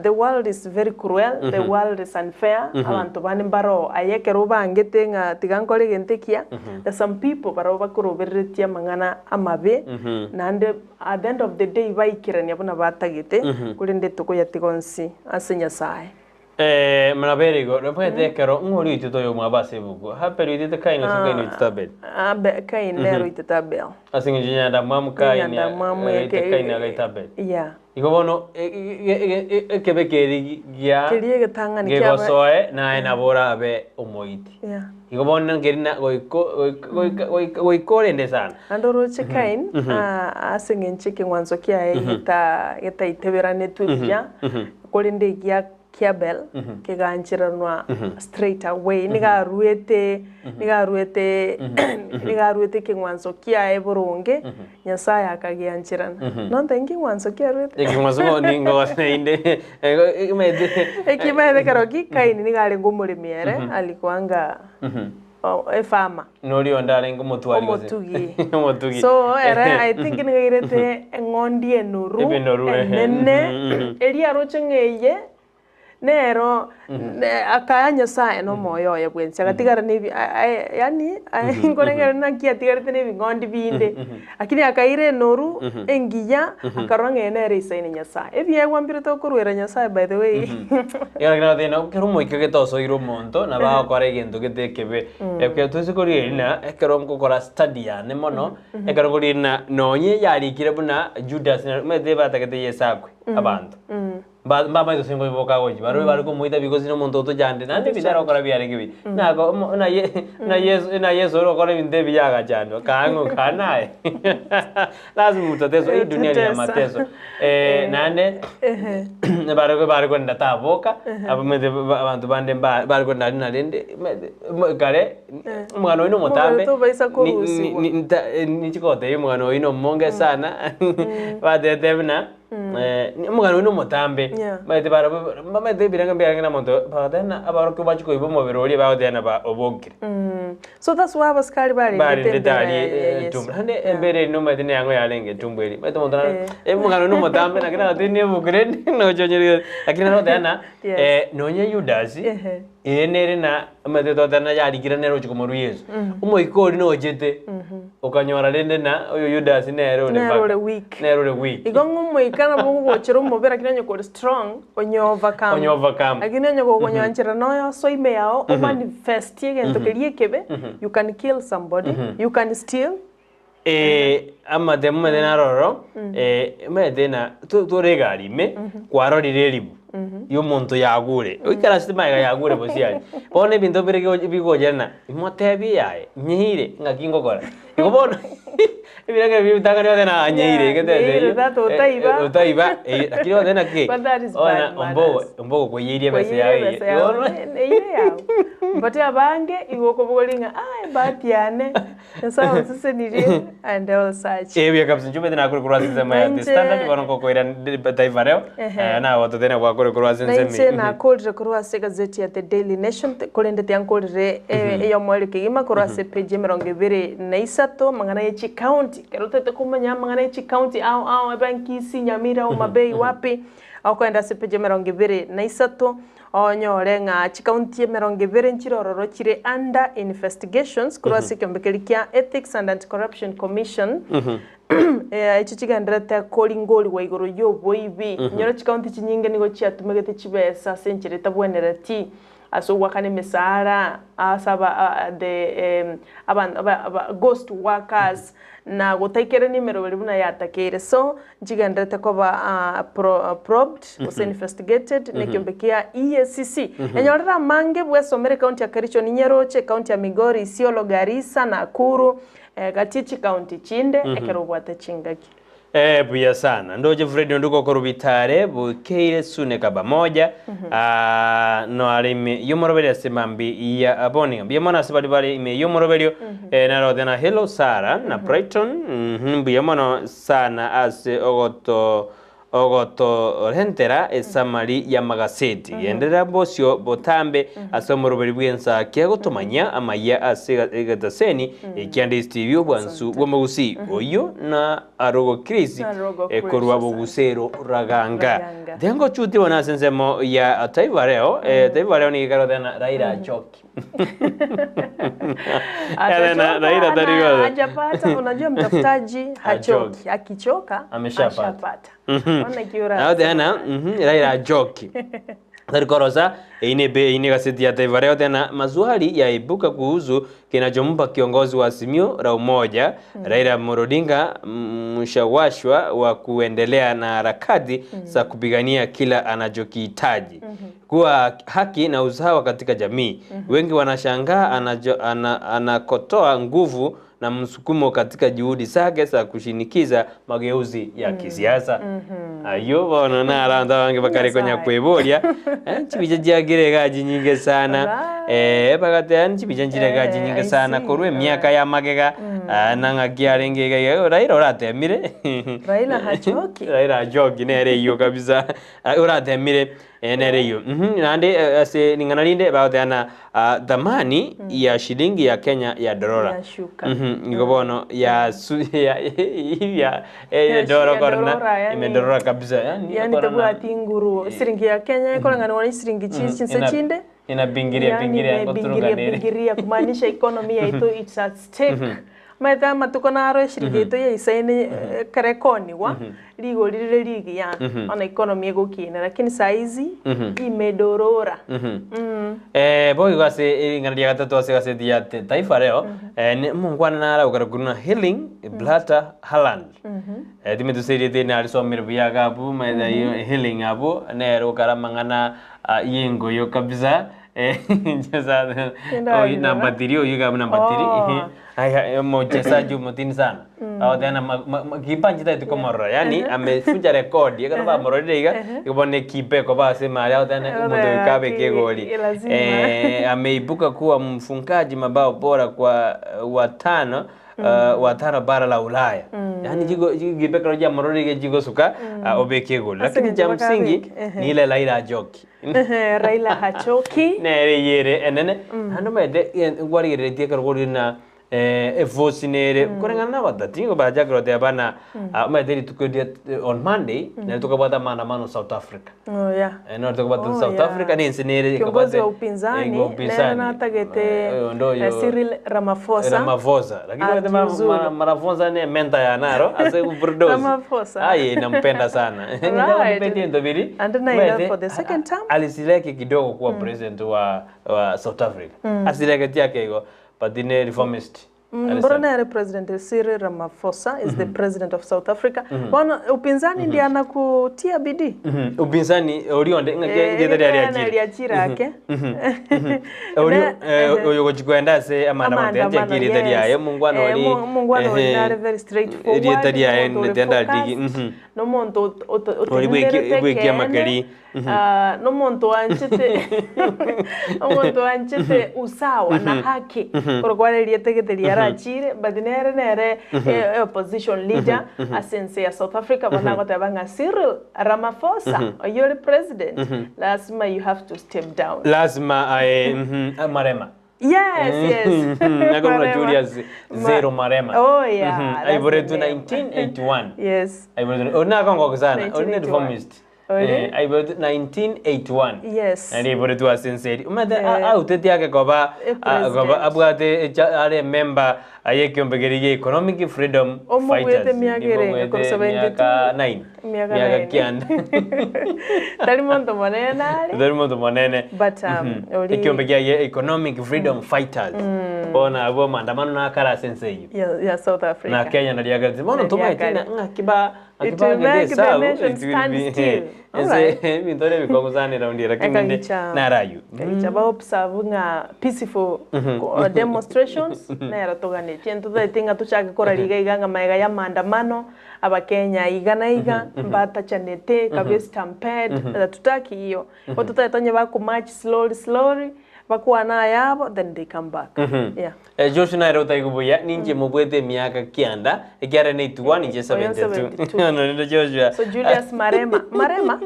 the world is very cruel, the world is unfair, abanto bande mbaroo aye ekero obangete ng'a tiga nkore egento ekiya, there's some people barabwo bakorobereretie amang'ana amabe, naende at the end of the day baikerania buna batagete, korende tokoyatiga onsi ase Nyasaye. Eh, muna igo, nobwate ekero ng'o oritete oyomwabo ase ebuku? Habeli oitete Kaini gose Kaini oitete Abeli? Abe, Kaini nere oitete Abel. Ase eng'encho nyandamwamu Kaini Enyandamwamu agaita eke- Kaini agaita Abeli. Yeah. Igo bono ekebe keria gia Keria egetang'ani kiaba gegosoe naye nabo orabe omoiti. Yeah. Igo bono nkeri na goika goika goika goika goika orende sana. Naende oroche Kain, ase eng'encho ekeng'wanso kiaye geta getaiteberanetwe buya, korende egia ki'Abel kegancheranwa straight away, nigo aruete nigo aruete nigo aruete ekeng'wanso kiaye boronge, Nyasaye akagiancherana. Nonte nkeng'wanso ki aruete? Ekeng'wanso bo ningo naende emaete Ekimaete ekero ki Kaini nigo arenge omoremi ere, alikuanga efarmer. Noria onde arenge omotwari gose? Omotugi. Omotugi. So ere I think nigo airete eng'ondi enoru, Ebinoru, ehe. enene, eria aroche ng'a eye Nero akaya Nyasae nomoyo oye bwensi, agatigara nebi yaani nkorengereria naki atigarete nebing'ondi binde, lakini akaira enoru engiya, akarora ng'a eye nere eisaine Nyasae. Ebiegwa mbire tokoruera Nyasae by the way. Ekero kere ekero omoika gete osoire omonto nabo agokora egento gete ekebe. Ekero toise korigereria ng'a ekero ngokora study yane mono, ekero nkorigereria ng'a nonye yarikire buna Judas omanyete batagete Yeso akwe abanto. Mbamaete gose nkoiboka gochia, barabwo bare komoita because nomonto otochande, naende ebinto are gokora biarenge ebi. Nako omo buna Ye buna Yeso buna Yeso ore gokora ebinto ebi agachandwa, kaang'u kaa naye. Lazima mtateswa, hii dunia ni ya mateso. Naende, bare bare korenda taboka, abamanyete ba abanto bande mba bare korenda aria narende, omanyete mo kare, omogano oyio nomotambe, Omogano tobaisa ni korusigwa. ni nta ninchi kogotebia omogano oyio nomonge sana, batete buna. Omogano oyio nomotambe, Yeah. omanyete barabwo mbamaete ebirengo mbiarenge na omonto bagateba ng'a abarokigwa bachia koiba omobere oria bagoteba ng'a ba obokire. So that's why abasikari barendete Barendete embera aria ya eh, Yesu. etumbo. Naende Yeah. embera eria nomanyete neyang'o yarenge etumbo eria. Omanyete omonto naro Eh. omogano oyio nomotambe naki nagotebirie nebuku rende nochonyerire lakini naro ng'a Yes. nonye Yudasi, Ehe. ere nere na omanyete toteba ng'a yarikire nere ochi komorua Yeso. Omoika oria nochete, okanyora rende na oyo Yudasi nere ore Nere mpaka ore weak. nere ore weak. Igo ng'a omoika nabo ogogochera omobere lakini onye kore strong, onye overcome. Onye overcome. Lakini onye gokonyoanchera noyo osoe ime yao, omanifestie egento keria ekebe, you can kill somebody, you can steal. Amatemo omanyete naro ororo, omanyete na tore egari ime, kwarorire eribu ya omonto yagure, oikarasete magega yagure bosio aria. Bono ebinto bire bigocherana, imotebie yaye, nyeire ng'aki ngokora. Igo bono ebirengererio bia ebitang'ani gose na nyeire Yeah, egetete nyeire eyio, that otaiba. otaiba, lakini gose naki, But that is bono bad ombogo manners. ombogo koiyeirie ebesa Koiyeirie yago eye. ebesa yago, Bono neire yago. But abange igo okobogoria ng'a ah ebahati yane. Nyasae onsesenirie and all such. Ebuya kabisa inche omanyete nakure korwa ase ensemo ya The Nainche- Standard bono nkokoira Taifa Leo Ehe. nagototebia gwakure korwa ase ensemo Nainche eye. nakorire korwa ase egazeti ya The Daily Nation te- korende tiankorire eyomoerio kegima korwa ase epeji emerongo ebere na isato amang'ana ye chicounty. Ekero otagete komanya amang'ana ye chicounty ao ao ebe Kisii, Nyamira, Homa Bay, wapi, okoenda ase epeji emerongo ebere na isato Onyore ng'a chikaunti emerongo ebere nchire ororo chire under investigations korwa ase ekeombe keria kia Ethics and Anti-Corruption Commission echio chigendererete koringorigwa igoro y'oboibi. Inyora chikaunti chinyinge nigo chiatumegete chibesa ase enchera etabwenereti ase ogoakana emesaara ase aba the aba ghost workers na gotaikerania emeroberi buna yatakeire. So Nchigenderete koba probed gose investigated nekeombe kia EACC. Enyorere amange bwesomere ekaunti ya Kericho ninyeroche, ekaunti ya Migori, Isiolo, Garissa, Nakuru, gati chikaunti chinde ekero obwate chingaki. Buya sana. Ndoche Fred Onduko korwa Bitare, Bukeire, Sune Kabamoja, no are ime y'omoroberio ase mambi ya aboni. Mbuya mono ase baria bare ime y'omoroberio. Narote na Hello Sarah na Brighton, mbuya mono sana ase ogoto ogotorentera esamari y'amagaseti. Genderera bosio botambe ase omoroberi bw'ensakia gotomanyia amayia ase egetaseni ekia Ndisi TV obwansu bw'omogusii. Oyio na Arogo Chris Arogo Chris, korwa asante. Bogusero Raganga. Raganga. Tengo chuti bono ase ensemo ya Taifa Leo, Taifa Leo nigo ekerotena Raila achoki. Atachoka Raila tari na gocha. hajapata. Unajua mtafutaji hachoki, Hachoki. akichoka Ameshapata. ashapata. Ona kiura Nao tena, Raila achoki. Tari korosa, Eyi ne eyi ne egazeti ya Taifa Leo tena maswali yaibuka kuhusu kinachompa kiongozi wa Azimio la Umoja Raila Amolo Odinga mshawashwa wa kuendelea na harakati za kupigania kila anachokihitaji kuwa haki na usawa katika jamii. Wengi wanashangaa anajo, ana, anakotoa nguvu na msukumo katika juhudi zake za kushinikiza mageuzi ya kisiasa. Ayio bono naro abanto abange bakare konya Nyasaye. kweboria eh, chibicha chiakire iga chinyinge sana Alright. eh, bagateba chibicha nchire iga Eh, chinyinge I sana see. korwa emiaka ya magega ah, na ng'aki arenge iga iga Raila oratemire Raila hachoki. Raila hachoki nere eyio kabisa Ah, oratemire eh, nere eyio Mhm, naende eh, ase ring'ana rinde bagoteana ah, thamani ya shilingi ya Kenya ya dorora Yashuka. Mhm, igo bono ya su ya ya eh, Ya doro ya korona dorora, yani- imedorora kabisa yani Yani korona tebwati nguru siringi ya Kenya ikoranganwa na siringi chinse Ina- chinde inabingiria Yani bingiria imebingiria ngoturunganire bingiria kumaanisha economy yaitu it's at stake maitha matuko naro esiringi yaitu yaisaine karekoniwa rigori rire rigiya ona economy egokina lakini saizi imedorora Eh, boigo ase ring'ana ria gatato ase egazeti ya Te- Taifa Leo eh, nĩ mongwana naraukara kuruna Healing Blatter Haaland eh, timetuseriete narisomire buya iga abwo maetha iyo Healing abwo nere okara amang'ana ah, yengoyo kabisa eh, ncheza- Kenda oyu namba arora. 3 oyu iga abwo namba 3 Oh. Aya, mchezaji mutini sana mm. kipa nchitaiti komorora yani amefunja rekodi ekero bamororire iga ikobona ekipa ekoba ase mari agoteba omonto Ore oyo kabe aki- kegori lazima. eh, ameibuka kuwa mfungaji mabao bora kwa watano watano bara la Ulaya yani jigo jigo kero jamororire iga jigosuka obeke egori Ase lakini cha ng'encho msingi bakabeke. Ehe. ni ile Raila Ajoki Raila hachoki nere yere enene naende omanyete nkwarigereretie ekero kori na evoice nere koreng'ana na abatati nigo bachakire goteba bana omanyete rituko ria on Monday nari tokabwata maandamano South Africa. Oh, yeah. Eh, nori tokabwata Oh, South yeah. Africa na ense nere Kiongozi ekabwate wa upinzani eh, wa nere upinzani. natagete Eh, oyo ndoyo Cyril Ramaphosa Ramaphosa lakini wete ajiuzulu. Ramaphosa ne menta ya naro ase overdose. Ramaphosa. Aye nampenda sana. Right. Nipetie ndobiri. And then I for the second term. Alisileke kidogo kuwa president wa wa South Africa. Asileke tiake igo but ne reformist. Mbona nere president Cyril Ramaphosa is the president of South Africa. Bono upinzani ndiye anakutia bidii. Upinzani orionde Eh, ng'aki rieta riaria riria achire. riachire ake. Orio Ne- eh, oyo gochikwenda ase amaandamano Amaandamano, tianti rieta yes. riaye mungwana Eh, ori mungwana ori ehe, nare very straightforward rieta riaye n'omuntu ori netiandarigi focused, n'omuntu Ori otenenerete bweki amakeri. kene, ah, n'omuntu wanchete omuntu wanchete usawa na haki korokwa rieta gete riarachire but nere nere eh, opposition leader ase ense ya South Africa bono agoteba ng'a Cyril Ramaphosa oyo ori president lazima you have to step down lazima ae marema yes yes Nakumbuka Marema. Julius Zero Marema. Oh yeah. that's the Aiboretwe name. 1981. Yes. Aiboretwe onakongoka sana. Oli 1981. reformist. Oli? Eh, aiboretwe 1981. Yes. Nari aiboretwe ase enseri. Omanyete Eh. auteti ake koba Eh, ah, koba president. abwate echa- are member aye ekiombe keria gia Economic Freedom Omogwete Fighters. miaka ere, Nimogwete korwa 72. miaka 9. Miaka Miaka 9. kianda. Tari monto monene are. Tari monto monene. But oli Ekiombe kiaye Economic Freedom Fighters. Bono abwo maandamano nakare ase ense eyio. ya, ya South Africa. Na Kenya nariakarete bono Na tomaete riakare. ng'aki ba It will make the nation stand still. Alright. ebinto ere bikogusana raundi lakini nde Ekagicha- narayu Kagicha ba observe ng'a peaceful demonstrations nero toganetie ntothaete ng'a tochake kora riga iga ng'a maega ya maandamano abakenya iga na iga mbatachanete kabe stampede tutaki hiyo otothaete onye bakumarch slowly slowly bakwana yabo then they come back yeah Eh, Joshua nere otaigobuya ninche mobwete emiaka kianda ekiara na 81 ninche Oyo 72 72. Ono ninde Joshua so Julius Marema Marema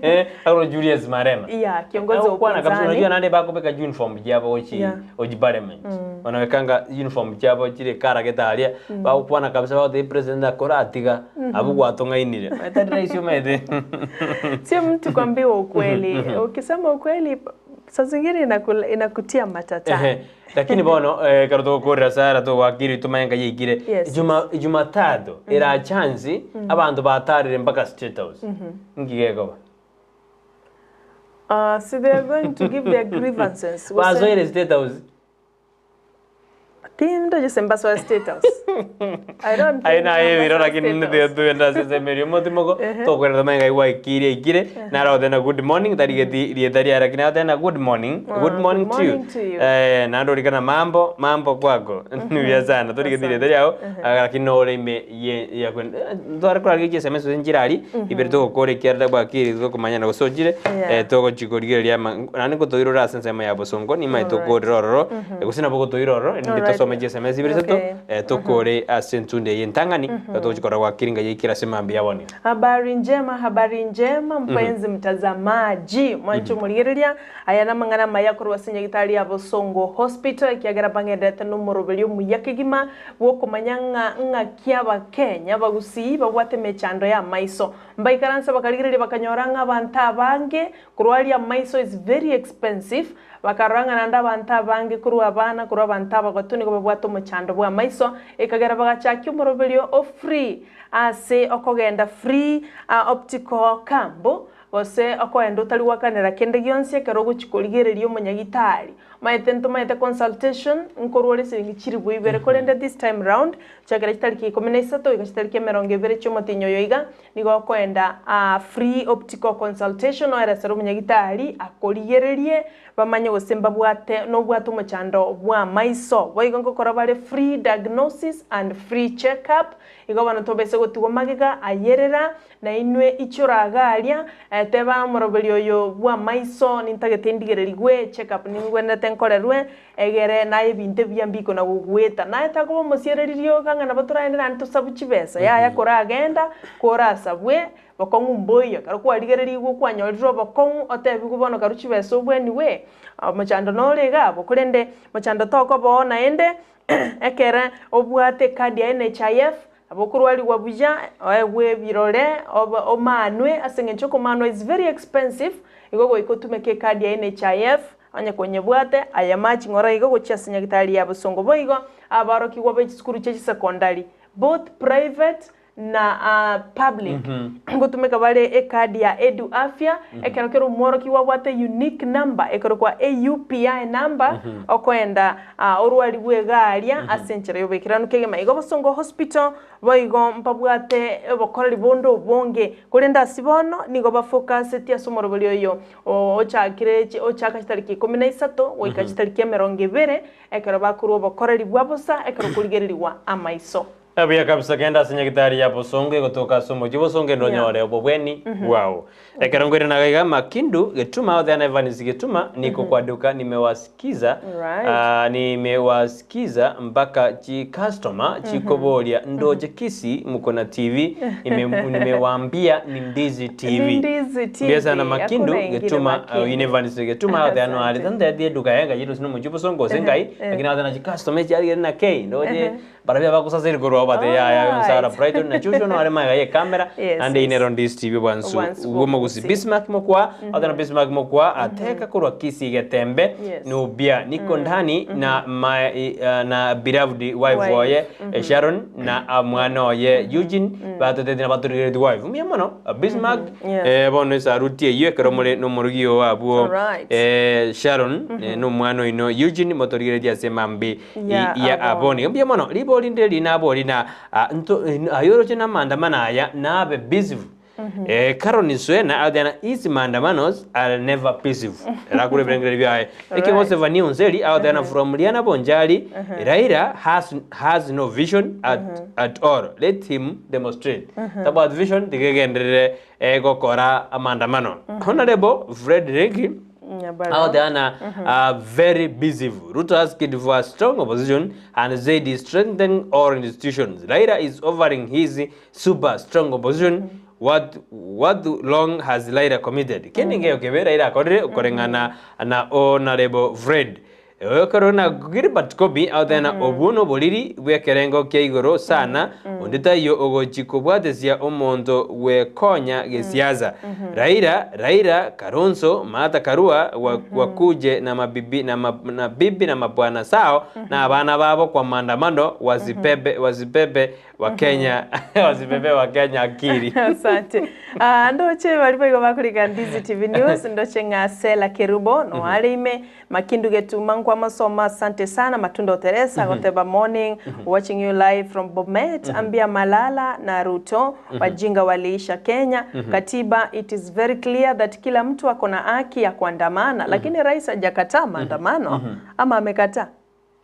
eh aro Julius Marema yeah kiongozi wa Kwana kabisa unajua upinzani nande bakobeka uniform jabo ochi Yeah. ochi parliament wanawekanga uniform jabo chire kara getaria bagokwana kabisa bagotebi president akora atiga abwo gwatong'ainire maete raisi omanyete sio mtu kuambiwa ukweli ukisema ukweli saa zingine inakutia matatani Ehe. Lakini bono eh, kero togokorera sara togwakire tumanye nka yaikire Yes. Juma Jumatatu era chance abanto batarire mpaka State House nki gekoba Ah, so they are going to give their grievances. Gose- Basoire State House. Tindoche ase mbasoe State House. I don't think Aye naye ebiro mbasoe lakini State nithe House. tuenda ase esemerio motimoko tokwenda tomanye ngai gwaikire aikire naro otena good morning tarigeti rieta riaye lakini agoteba good morning Ah, good morning good to you morning to you. eh naende orikana mambo mambo kwako nibuya sana torigeti rieta riago lakini nore ime ye ya ntware korarigeria chisms gose nchirari ibere togokora ekiarera bwakire tokomanyana gose ochire Yeah. eh, togochi korigereria ama naende nkotoirora ase ensemo ya bosongo nimaete Alright. tokorera ororo gose nabo gotoira ororo erinde Alright. tosome chisms ibere isato Okay. eh, tokore ase entunde eye entang'ani togochi korora gwakire ng'a yaikire ase mambia bono. Habari njema, habari njema mpenzi mtazamaji mwanche omorigereria aya namang'ana amaya korwa ase nyagitari ya Bosongo Hospital ekiagera bang'enderete nomoroberio omuya kegima bwokomanya ng'a ng'aki abakenya abagusii babwate emechando ya amaiso mbaikaranse bakarigereria bakanyora ng'a abanto abange korwaria amaiso is very expensive Bakarora ng'a naende abanto abange korwa abana korwa abanto abagotu nigo babwate omochando bw'amaiso, ekagera bagachakia omoroberio o free ase okogenda free optical camp, gose okoenda otari goakanera kende gionsi ekero ogochia korigereria omonyagitari. Omanyete ntomaete consultation nkorwa ore siringi chilifu ibere korende this time round gochakera chitariki ikomi na isato goika chitariki emerongo ebere chi'omotienyi oyo iga, nigo okoenda free optical consultation oeresere omonyagitari akorigererie bamanye gose mbabwate nobwate omochando bw'amaiso. Boigo ngokora bare free diagnosis and free check up, igo bono tobaise gotigwa magega ayerera, na inwe ichora iga aria, teba omoroberi oyo bw'amaiso nintagete ndigererigwe check up ningwenerete nkorerwe, egere naye ebinto ebiya mbiko na gogoeta. Naye takoba omosiereri rioka ng'a nabo toraende naende tosabu chibesa, yaya koragenda korasabwe Bokong'u mboiyo, ekero kwarigererigwe kwanyorire obokong'u, otebigwe bono karue chibesa obwenigwe, omochando nore iga abwo, korende mochando tokoba oo naende, ekere obwate ekadi ya NHIF, nabo okorwarigwa buya, oegwe ebirore, obe omanwe ase eng'encho okomanwa is very expensive, igo goika otumeke ekadi ya NHIF, onye konyebwate, aye machi ng'ora iga gochia ase nyagitari ya bosongo. Boigo, abarokigwa be chisukuru chia chisecondary, both private na public ngotumeka bare ecard ya Edu Afya, ekero kera omworokigwa abwate unique number ekorokwa EUPI number, okoenda orwarigwe iga aria ase enchera y'oboikeranu kegima. Igo Bosongo Hospital boigo mbabwate obokoreri bonde obonge, korende ase bono nigo bafocuseti ase omorobori oyo ochakire ochaka chitariki ikomi na isato goika chitariki emerongo ebere, ekero bakorwa obokoreri bwa bosa ekero korigererigwa amaiso. Buya kabisa genda ase nyagitari ya bosongo egotoka ase omochie bosongo ende onyore obobweni bwao. Ekero nkoirana iga Makindu Getuma Othena Evans Getuma niko kwa duka nimewasikiza Right. ah, nimewasikiza mpaka chi customer chikoboria ndoche Kisii muko na TV nime, nimewaambia ni Ndizi TV. Ni Ndizi TV, Mbuya sana Makindu hakuna ingine Getuma Makindu. uh, Evans Getuma Othena Asante. are tande duka yenga yiru sino mochie bosongo gose ngai lakini Othena chi customer chiarigere na K ndoche Barabia bagosaseri korwa bate ya ya Alright. Sarah Brighton na Joshua no are maega ye kamera Yes, ande yes. inero ndis TV bwansu Bwansu bwomogusi bwomogusi. Bismarck mokwa athana Bismarck mokwa ateka korwa Kisii Getembe Yes. nubia niko ndani na my, eh, na beloved wife Wife. oye eh, Sharon na ah, mwana oye Eugene batotete na batorigereti wife mbuya mono Ah, Bismarck Yes. eh, bono esaruti eyio ekero more nomorugi oo abwo Alright. eh, Sharon eh, nomwana oino Eugene motorigeretie ase mambi Ya ya aboni. aboni. Mbuya mono, ribori rinde eri nabori na ah, nto eh, aye oroche na maandamano aya nabe peaceful. Eh, Caroline Swena agoteana his maandamanos are never peaceful. Erakure ebirengererio biaye. Ekeng'ose Vania Onseri agoteana from Liana Bonchari, Raila has, has no vision at, at all. Let him demonstrate. Tabwati vision tiga egenderere eh, gokora amaandamano. Honorable Frederick Agoteana uh, very busy. Ruto asked for a strong opposition and said he strengthen all institutions. Raila is offering his super strong opposition. What what long has Raila committed? Kende ngeyo kebe Raila akorire okoreng'ana na Honorable Fred. Ekero na Gilbert Kobi agoteba ng'a obwo noboriri bw'ekerengo kia igoro sana, onde taiyo ogochi kobwatesia omonto gwekonya gesiasa. Raila, Raila, Kalonzo, Martha Karua, wakuje na mabibi na na bibi na mabwana sao na abana babo kwa maandamano wasibebe wasibebe Wakenya wasibebe Wakenya akili. Asante. Ah, ndoche bari boigo bakoriga Ndizi TV News, ndoche ng'a Sela Kerubo noare ime Makindu Getuma nkwamasoma asante sana Matundo Teresa goteba morning watching you live from Bomet ambia Malala na Ruto wajinga waliisha Kenya katiba it is very clear that kila mtu ako na haki ya kuandamana lakini rais hajakataa maandamano ama amekataa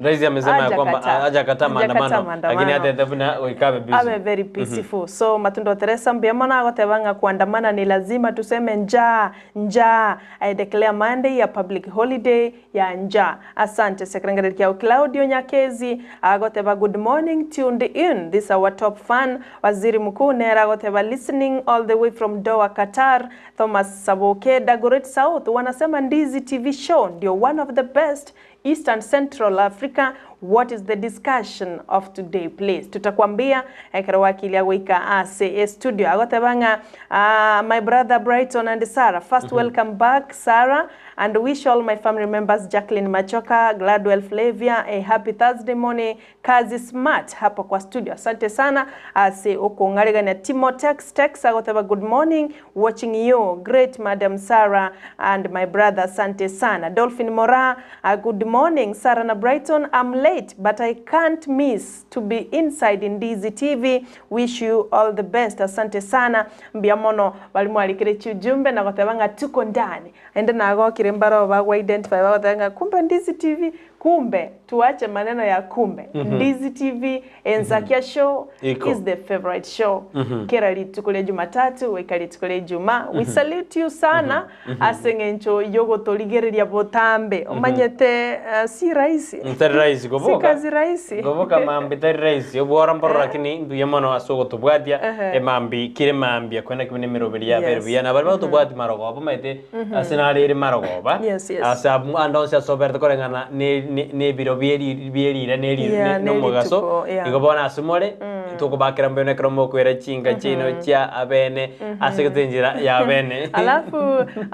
Rais amesema ya kwamba Hajakataa. hajakataa Hajakataa maandamano maandamano. lakini atete buna goika abe busy. Abe very peaceful. So Matundo Teresa mbuya mono agoteba ng'a kuandamana ni lazima tuseme njaa njaa. I declare Monday ya public holiday ya njaa. Asante sekerengererio kiao Claudio Nyakezi agoteba good morning tuned in this our top fan. Waziri Mkuu nere agoteba listening all the way from Doha Qatar. Thomas Saboke Dagoret South wanasema Ndizi TV show ndio one of the best East and Central Africa, what is the discussion of today please? Tutakwambia ekero wakilia goika ase estudio. Agoteba ng'a ah, my brother Brighton and Sarah, first welcome back Sarah and wish all my family members Jacqueline Machoka, Gladwell Flavia a happy Thursday morning. Kazi smart hapa kwa studio. Asante sana ase okong'aregania. Timo Tex Tex agoteba good morning watching you great madam Sarah and my brother asante sana. Dolphin Mora good morning Sarah na Brighton I'm late but I can't miss to be inside Ndizi TV wish you all the best asante sana mbuya mono baria mwarikire chiujumbe na goteba ng'a tuko ndani Naende nagokire mbarabwo bagwa identify bagoteba ng'a kumbe Ndizi TV, kumbe tuache maneno ya kumbe. Ndizi TV, Ensakia show Iko. is the favorite show. Kera rituko ria Jumatatu goika rituko ria Ijumaa. We salute you sana ase eng'encho yogotorigereria botambe. Omanyete si rahisi. Tari rahisi Si koboka. kazi rahisi. Koboka mambi tari rahisi. Obworo mboro lakini mbuya mono ase ogotobwatia emambi kire mambia kwenda kebe nemeroberi yabere buya. Na baria bagotobwatia marogoba omanyete ase nare ere marogoba ase abwo ande onsi ase oberete koreng'ana ne ne nebiro bieri bierira neri Yeah, ne nomogaso. nerituko, yeah. Igo bono ase more tokobakera mbuya mono ekero mokoira chinka chiaino chia abene ase gete enchera ya abene. Alafu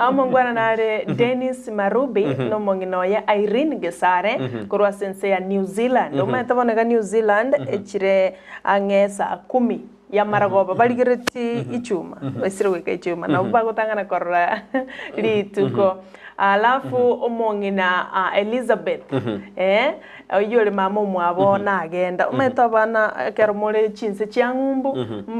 omongwana nare Dennis Marubi nomong'ina oye Irene Gesare korwa ase ense ya New Zealand. Omanyete bono iga New Zealand echire ang'e saa kumi y'amaragoba barigeretie ichuma, baisire goika ichuma, nabo bagotang'ana korora rituko. Alafu omong'ina Elizabeth, eh, oyio ore mama omwabo nagenda. Omanyete abana ekero more chinse chia ng'umbu,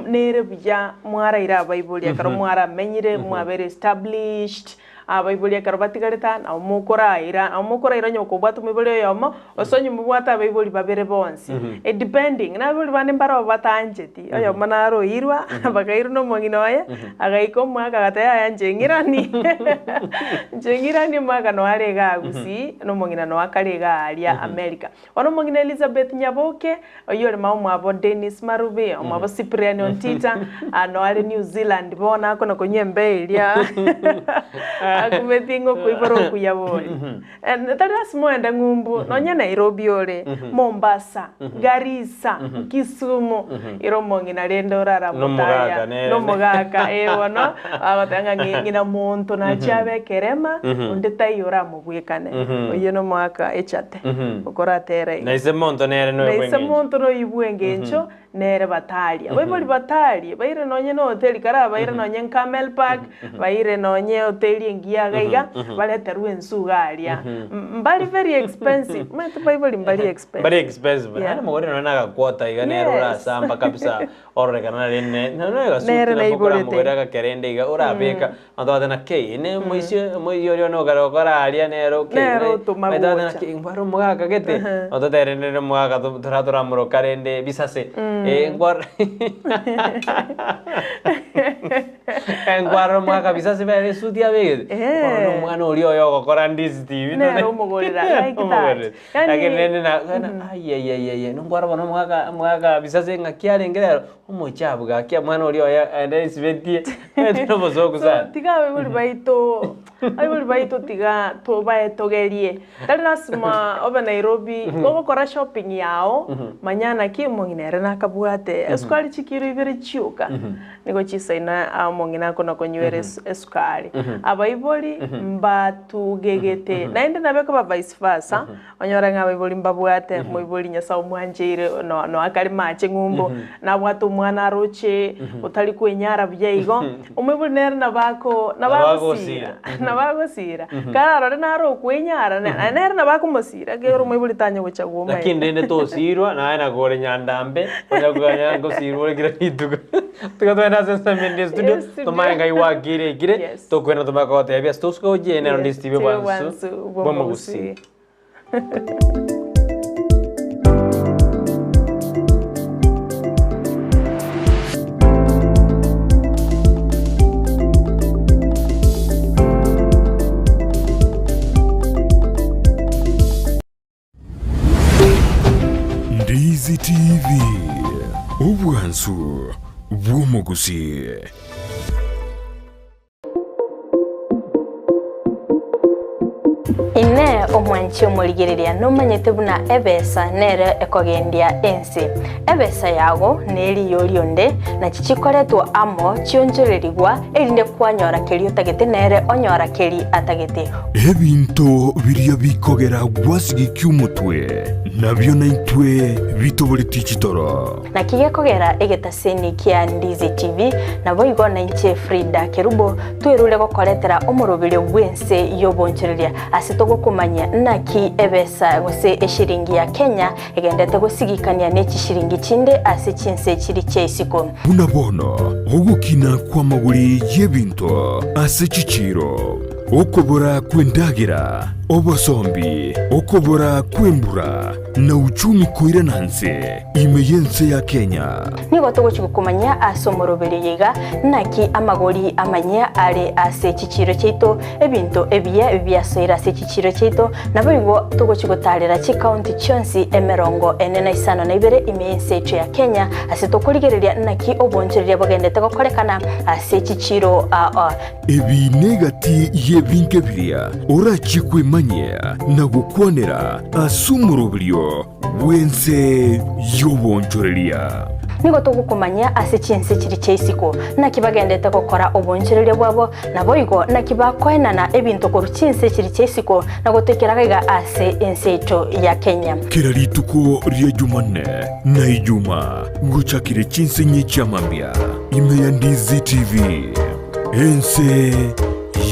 nere buya mwaraire abaibori ekero mwaramenyire, mwabere established, Abaibori ekero batigarete aa, nabo mokoraira, nabo mokoraira onye okobwata omoibori oyomo, gose onye mobwate abaibori babere bonsi. Depending, na abaibori bande mbaro batancheti, oyomo naro oirwa, bakairwa na omong'ina oye, agaika omwaka agateba yaya inche ng'irani, inche ng'irani omwaka noyo are igaa gusii, na omong'ina noyo akare igaa aria America. Bono omong'ina Elizabeth Nyaboke, oyio ore mama omwabo Dennis Marubi, omwabo Cyprian Ontita, noyo are New Zealand bono akona konywa embeo eria akumeti ng'a okoibora okuya bori. Tari lasima oende ng'umbu, nonye Nairobi ore, Mombasa, Garissa, Kisumu, ere omong'ina rende orara Nomogaka nere. Nomogaka, eh bono, agoteba ng'a ng'ina monto nachie abe ekerema, onde taiyo oramobwekane. Oyio nomoaka echate, okoratere iga. Na ise monto nere noyo Na ise bw'engencho. monto noyo bw'engencho, nere bataria. Baibori batarie, baire nonye na hoteli, karabaire nonye Camel Park, baire nonye hoteli engiya iga iga, bareterwe ensu iga aria. Mbari very expensive, omanyete baibori mbari expensive. Mbari expensive. Yeah. Naende mogore nonye nagakwota iga nere Yes. orasamba kabisa ororekana nare ne nonye egasuti Nere nabo naiborete. okoramogorera agakerende iga orabeka abanto bagoteba naki ne omoisia omoisia oria one okare okora aria nere okay Nere ne otoma omanyete bagoteba gocha. naki mbware omogaka gete ototebe rende nere omogaka to tora toramoroka rende bisase nkwar nkwarora omogaka bisase bere esuti abegete. Eh. Bono omwana oria oyo ogokora Ndizi TV. Nere omogorera, like that. Yaani- Lakini rende na na ayayayaya nonkwara bono omwaka omwaka bisase ng'aki arenge rero, omochabu gaki omwana oria oye aende aisibetie, omanyete nobosoku So, sana. tiga abaibori baito, abaibori baito tiga tobaetogerie. Tari lasima obe Nairobi, gogokora shopping yao, manya naki omong'ina ere nakabwate esukari chikiro ibere chioka, nigo chisaina aa omong'ina akona konywera esukari. Abaibori mbatugegete, naende nabo ekoba vice versa, onyore ng'a abaibori mbabwate, moibori Nyasaye omwancheire no no akare mache ng'umbu, nabwate omwana aroche, otari kwenyara buya igo, Omoibori nere nabo ako nabo agosira, nabo agosira. Kararore nare okwenyara, na nere nabo akomosira, ekiagera omoibori tanya gochagua omaete. Lakini rende tosirwa, naye nako ore nyandambe, onya koganya ngosirwa ore kera rituko. Tiga togende ase ensemo ende estudio, Estudio. tomanye ngai gwakire ekire, Yes. tokwenda tomanye kogotebia ase tosuka gochia ere nero Yes, Ndizi TV TV bwansu, bwansu bwa bw'omogusii. omogusii. Ndizi TV, obwansu bw'omogusii. Inee! Omwanchi omorigereria nomanyete buna ebesa nere ekogendia ense? Ebesa yago neriyo rionde, nachi chikoretwa amo chionchorerigwa, erinde kwanyora keria otagete nere onyora keria atagete. Ebinto biria bikogera gwasigikia omotwe, nabio naintwe bitoboretie chitoro. Naki gekogera egetaseni kia Ndizi TV, naboigo nainche Frida Kerubo twerure gokoretera omoroberio bw'ense y'obonchoreria ase togokomanyia naki ebesa gose eshiringi ya Kenya egendete gosigikania ne chishiringi chinde ase chinse chiri chia isiko. Buna bono ogokina kw'amagori y'ebinto ase chichiiro. Okobora kw'endagera, obosombi, okobora kw'embura, na uchumi koirana nse ime y'ense ya Kenya. Nigo togochia gokomanyia ase omoroberio oyo iga, naki amagori amanyia are ase chichiiro chiaito, ebinto ebiya biasoire ase chichiiro chiaito, naboigo togochia gotaarera chikaunti chionsi emerongo ene na isano na ibere ime y'ense yaito ya Kenya, ase tokorigereria naki obonchoreria bogendete gokorekana ase chichiiro ao. Ebi negati y'ebinto biria orachie kwemanyia na gokwanera ase omoroberio bw'ense y'obonchoreria. Nigo togokomanyia ase chinse chiria chia isiko, naki bagendete gokora obonchoreria bwabo, naboigo naki bakoenana ebinto korwa chinse chiria chia isiko na gotoikera gaiga ase ense yaito ya Kenya. Kera rituko ria Jumanne na Ijumaa gochakire chinse inye chi'amambia ime ya Ndizi TV. Ense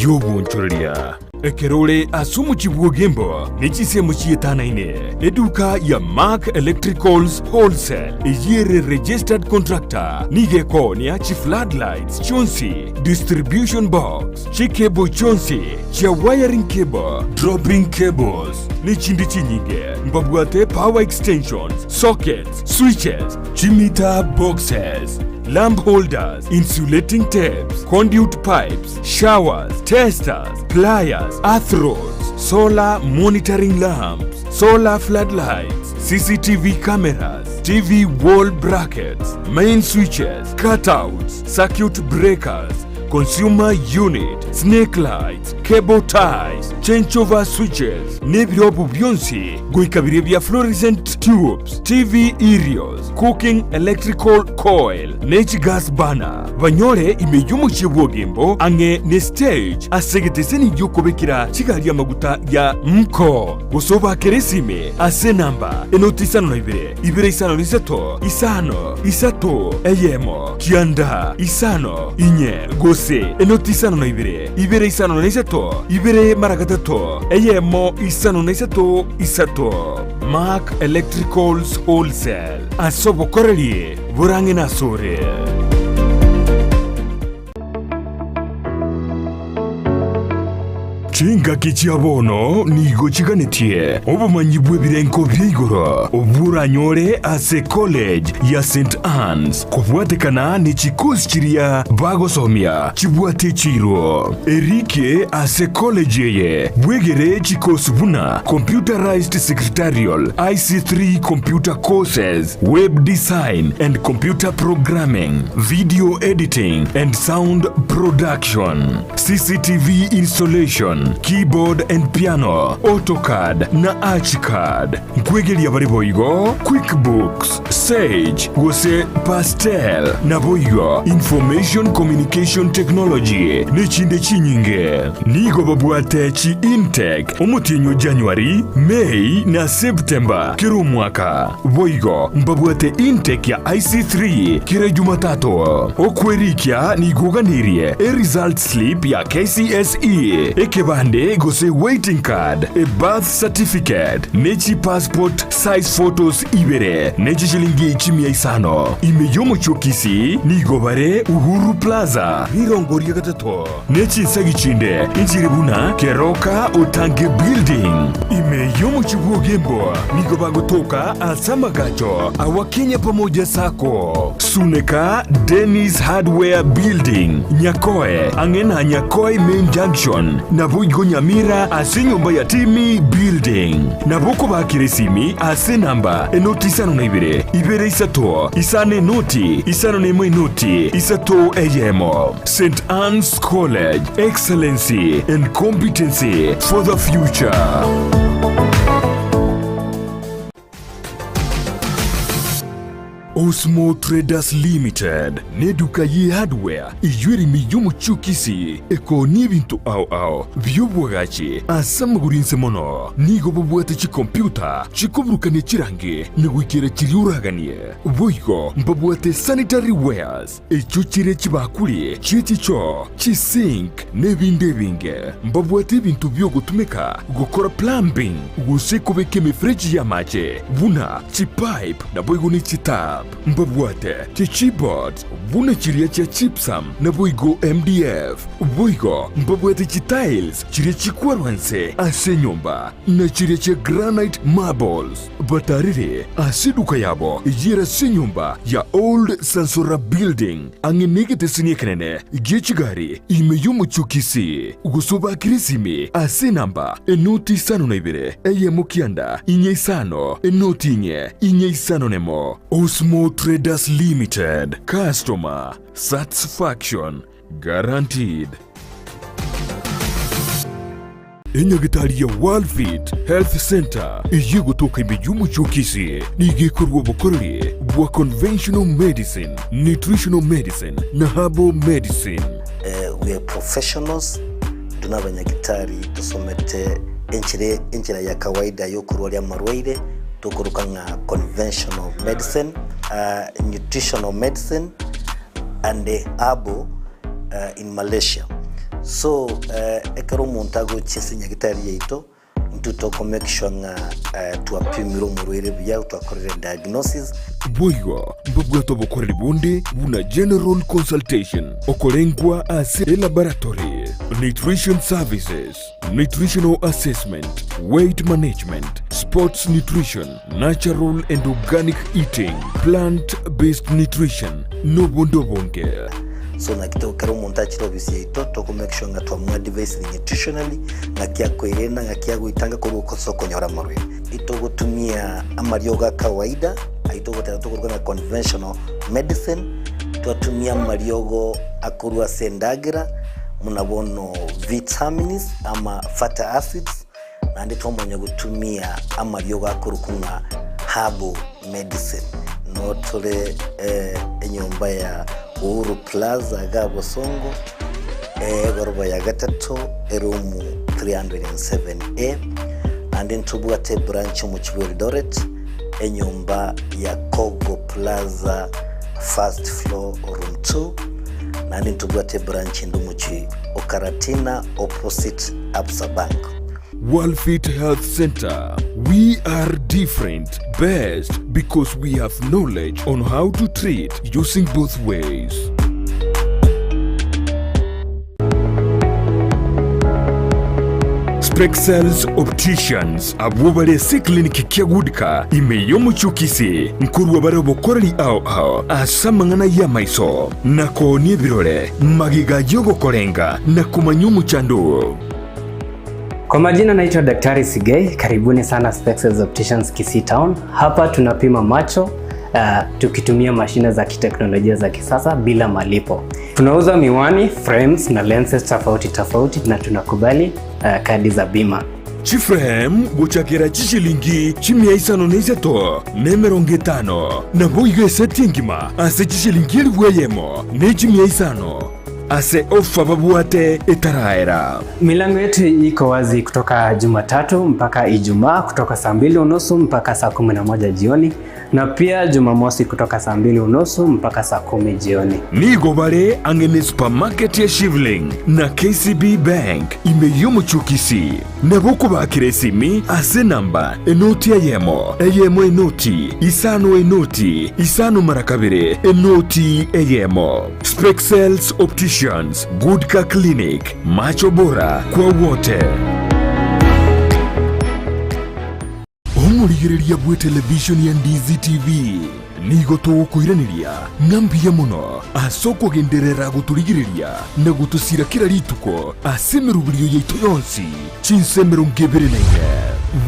y'obonchoreria. Ekero ore ase omochie bw'Ogembo ne chinsemo chietanaine, eduka ya Mark Electricals Wholesale eyio ere registered contractor nigo ekoonia chi floodlights chionsi, distribution box, chicable chionsi chia wiring cable, dropping cables ne chinde chinyinge. Mbabwate power extensions, sockets, switches, chimeter boxes, lamp holders, insulating tapes, conduit pipes, showers, testers, pliers, earth rods, solar monitoring lamps, solar floodlights, CCTV cameras, TV wall brackets, main switches, cutouts, circuit breakers, consumer unit, snake lights, cable ties, changeover switches, nebirobu bionsi goika biria bia fluorescent tubes, TV aerials, cooking electrical coil, ne chigas burner. Banyore ime y'omochie bw'Ogembo ang'e ne stage ase egeteseni gi'okobekera chigari amaguta ya Mko. Gose obakere esime ase enamba enoti isano na ibere, ibere isano na isato, isano, isato, eyemo, kianda, isano, inye, gose enoti isano na ibere, ibere isano na isato, ibere mara gatato, eyemo, isano na isato, isato. Mark Electricals Wholesale, ase obokoreri borang'e nasore. Chingaki chia bono nigo chiganetie obomanyi bw'ebirenko bia igoro obwo oranyore ase College ya St Anne's kobwatekana ne chikosi chiria bagosomia chibwate chiiro. Erike ase college eye bwegere chikosi buna Computerized Secretarial, IC3 Computer Courses, Web Design and Computer Programming, Video Editing and Sound Production. CCTV installation, keyboard and piano, AutoCAD na Archicad. Nkwegeria bare boigo QuickBooks, Sage gose Pastel naboigo Information Communication Technology nechinde chinyinge. Nigo babwate chi intake omotienyi o January, May na September kera omwaka. Boigo mbabwate intake ya IC3 kera Jumatatu. Okwerikia nigo oganirie e result slip ya KCSE, ekebande gose waiting card, e birth certificate, ne chi passport size photos ibere ne chishilingi chimia isano. Ime y'omochie o Kisii nigo bare Uhuru Plaza, rirongo ria gatato. Ne chinsegi chinde inchire buna Keroka Otange Building. Ime y'omochie bw'Ogembo nigo bagotoka ase amagacho awa Kenya Pamoja Sacco, Suneka Dennis Hardware Building, Nyakoe, ang'e na Nyakoe Main Junction, naboigo Nyamira ase enyomba ya Timmy Building. Nabo okobakera esimi ase enamba enoti isano na ibere, ibere isato, isano enoti, isano na emo enoti, isato eyemo. St Anne's College, excellency and competency for the future. Osmo Traders Limited neduka ye hardware eyio ere ime y'omochie o Kisii ekoonia ebinto ao ao bi'obwagachi ase amagoro inse mono. Nigo bobwate chikompyuta chikoburukania chirangi na goikera chiria oraganie. Boigo mbabwate sanitary wares Echio chire chibakuri chie chichoo, chisink, na ebinde ebinge. Mbabwate ebinto bi'ogotumeka gokora plumbing gose kobeka emefereji y'amache buna chipipe naboigo ne chitap. Mbabwate chichipboards buna chiria chia gypsum naboigo MDF. Boigo mbabwate chitiles chiria chikwarwa nse ase enyomba na chiria chia granite marbles. Batarire ase eduka yabo eyere ase enyomba ya Old Sansora Building, ang'e negeteseni ekenene gie chigari ime y'omochie o Kisii, gose obakire esimi ase enamba enoti isano na ibere eyemo kianda inye isano enoti inye inye isano nemo. Osmo Traders Limited, Customer Satisfaction Guaranteed. Enyagitari ya Worldfit Health Centre eyio egotoka ime y'omochie o Kisii nigo ekorua obokoreri bwa conventional medicine, nutritional medicine na herbal medicine. We are professionals, intwe nabanyagitari tosomete enchera enchera ya kawaida yokorwaria amarwaire tokoroka ng'a conventional medicine, nutritional medicine and herbal in Malaysia. So ekero omonto agochia ase nyagitari yaito, intwe toko make sure ng'a twapimire omorwaire buya, twakorire diagnosis. Boigo mbabwate obokoreri bonde buna general consultation, okorengwa ase elaboratory, nutrition services, nutritional assessment, weight management, sports nutrition, natural and organic eating, plant based nutrition, nobonde obonge. So naki to ekero omonto achire ofisi yaito, toko make sure ng'a twamoadvisire nutritionally, ng'aki akoirenda, ng'aki agoitanga korwa ase okonyora amarwaire. Itogotumia amariogo a kawaida, ayio togoteba tokoruga ng'a conventional medicine, twatumia amariogo akorwa ase endagera, buna bono vitamins ama fatty acids, Naende twamanya gotumia amariogo akorokwa ng'a herbal medicine. Noo tore enyomba ya Uhuru Plaza iga Bosongo, egoroba ya gatato, eroom 307A. Naende ntobwate ebranch omochie bwa Eldoret, enyomba ya Kogo Plaza first floor room 2. Naende ntobwate ebranch ende omochie o Karatina opposite Absa Bank. Worldfit Health Center, we are different, best because we have knowledge on how to treat using both ways. Spexels Opticians abwo bare ase eclinic kia Goodcar ime y'omochie o Kisii nkorwa bare obokoreri ao ao ase amang'ana y'amaiso na koonia ebirore magega y'ogokorenga na komanya omochando oo. Kwa majina naitwa Daktari Sigei, karibuni sana Spexels Opticians Kisii Town. Hapa tunapima macho tukitumia mashine za kiteknolojia za kisasa bila malipo. Tunauza miwani, frames na lenses tofauti tofauti na tunakubali kadi za bima. Chiframe gochakera chishilingi chimia isano na isato na emerongo etano, naboigo eseti engima ase chishilingi elifu eyemo ne chimia isano ase ofa babwate etaraera. Milango yetu iko wazi kutoka Jumatatu mpaka Ijumaa kutoka saa 2:30 mpaka saa 11 jioni na pia Jumamosi kutoka saa 2:30 mpaka saa 10 jioni. Nigo bare ang'e ne supermarket ya Shivling na KCB Bank ime y'omochie o Kisii. Nabo okobakera esimi ase enamba enoti eyemo, eyemo enoti, isano enoti, isano mara kabere, enoti eyemo. Spexels Opticians, Good Car Clinic, macho bora kwa wote. Omorigereria bw'etelevishoni ya Ndizi TV, nigo togokoiraneria ng'a mbuya mono ase okogenderera gotorigereria na gotosira kera rituko ase emeroberio yaito yonsi chinsa 24.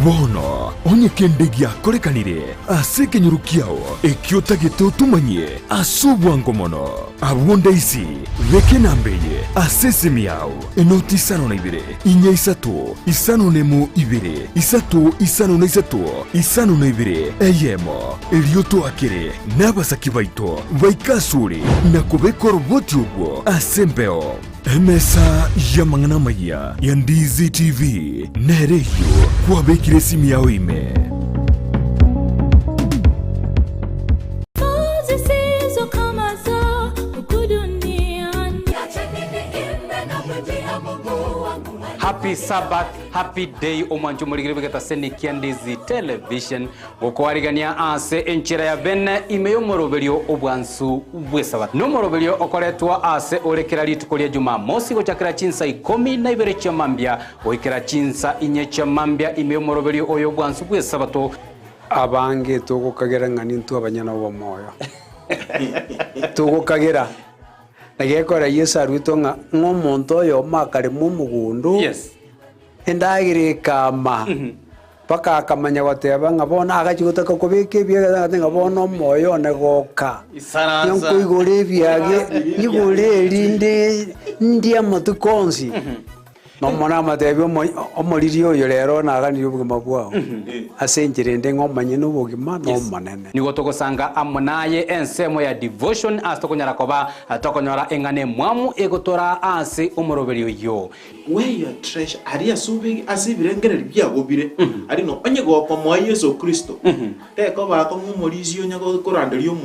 Bono onye kende giakorekanire ase ekenyoro kiao ekio otagete otomanyie ase obwango mono, abwo ndaisi beka enamba eye ase esimi yao, enoti isano na ibere, inya isato, isano nemo ibere, isato isano na isato, isano na ibere, eyemo, erio toakere nabasaki baito baike asore na kobeka oroboti orwo ase embeo. Emesa y'amang'ana amayia ya Ndizi TV nere eyio kwabekire esimi yao ime. Happy Sabbath, happy day omwancho omorigere bw'egetaseni kia Ndizi Television gokoarigania ase enchera ya bene ime y'omoroberio obwansu bw'esabato. Nomoroberio okoretwa ase ore kera rituko ria Jumamosi gochakera chinsa 12 chia mambia goikera chinsa 4 chia mambia ime y'omoroberio oyo obwansu bw'esabato. Abange togokagera ng'a nintwe abanyene obomoyo. Togokagera. Na gekora Yeso aruetwe ng'a ng'a omonto oyomo akarema omogondo, endagera ekama, mpaka akamanya goteba ng'a bono agachia gotaka kobeka ebiage agateba ng'a bono omoyo one goka. Isaransa. Nkoigora ebiage, nyigore erinde ndie amatuko onsi. Nomonene amatebie omoriri oyo rero naganirie obogima bwao, ase enchera ende ng'a omanye nobogima n'Omonene. Nigo togosanga amo naye ensemo ya devotion ase tokonyara koba tokonyora eng'ana emwamu egotoraa ase omoroberio oyio. Where your treasure, aria ase obe ase ebirengererio biago bire, aria no onye gokomoa Yeso Kristo, tekoba akong'u omorisia onye koranderia omonto.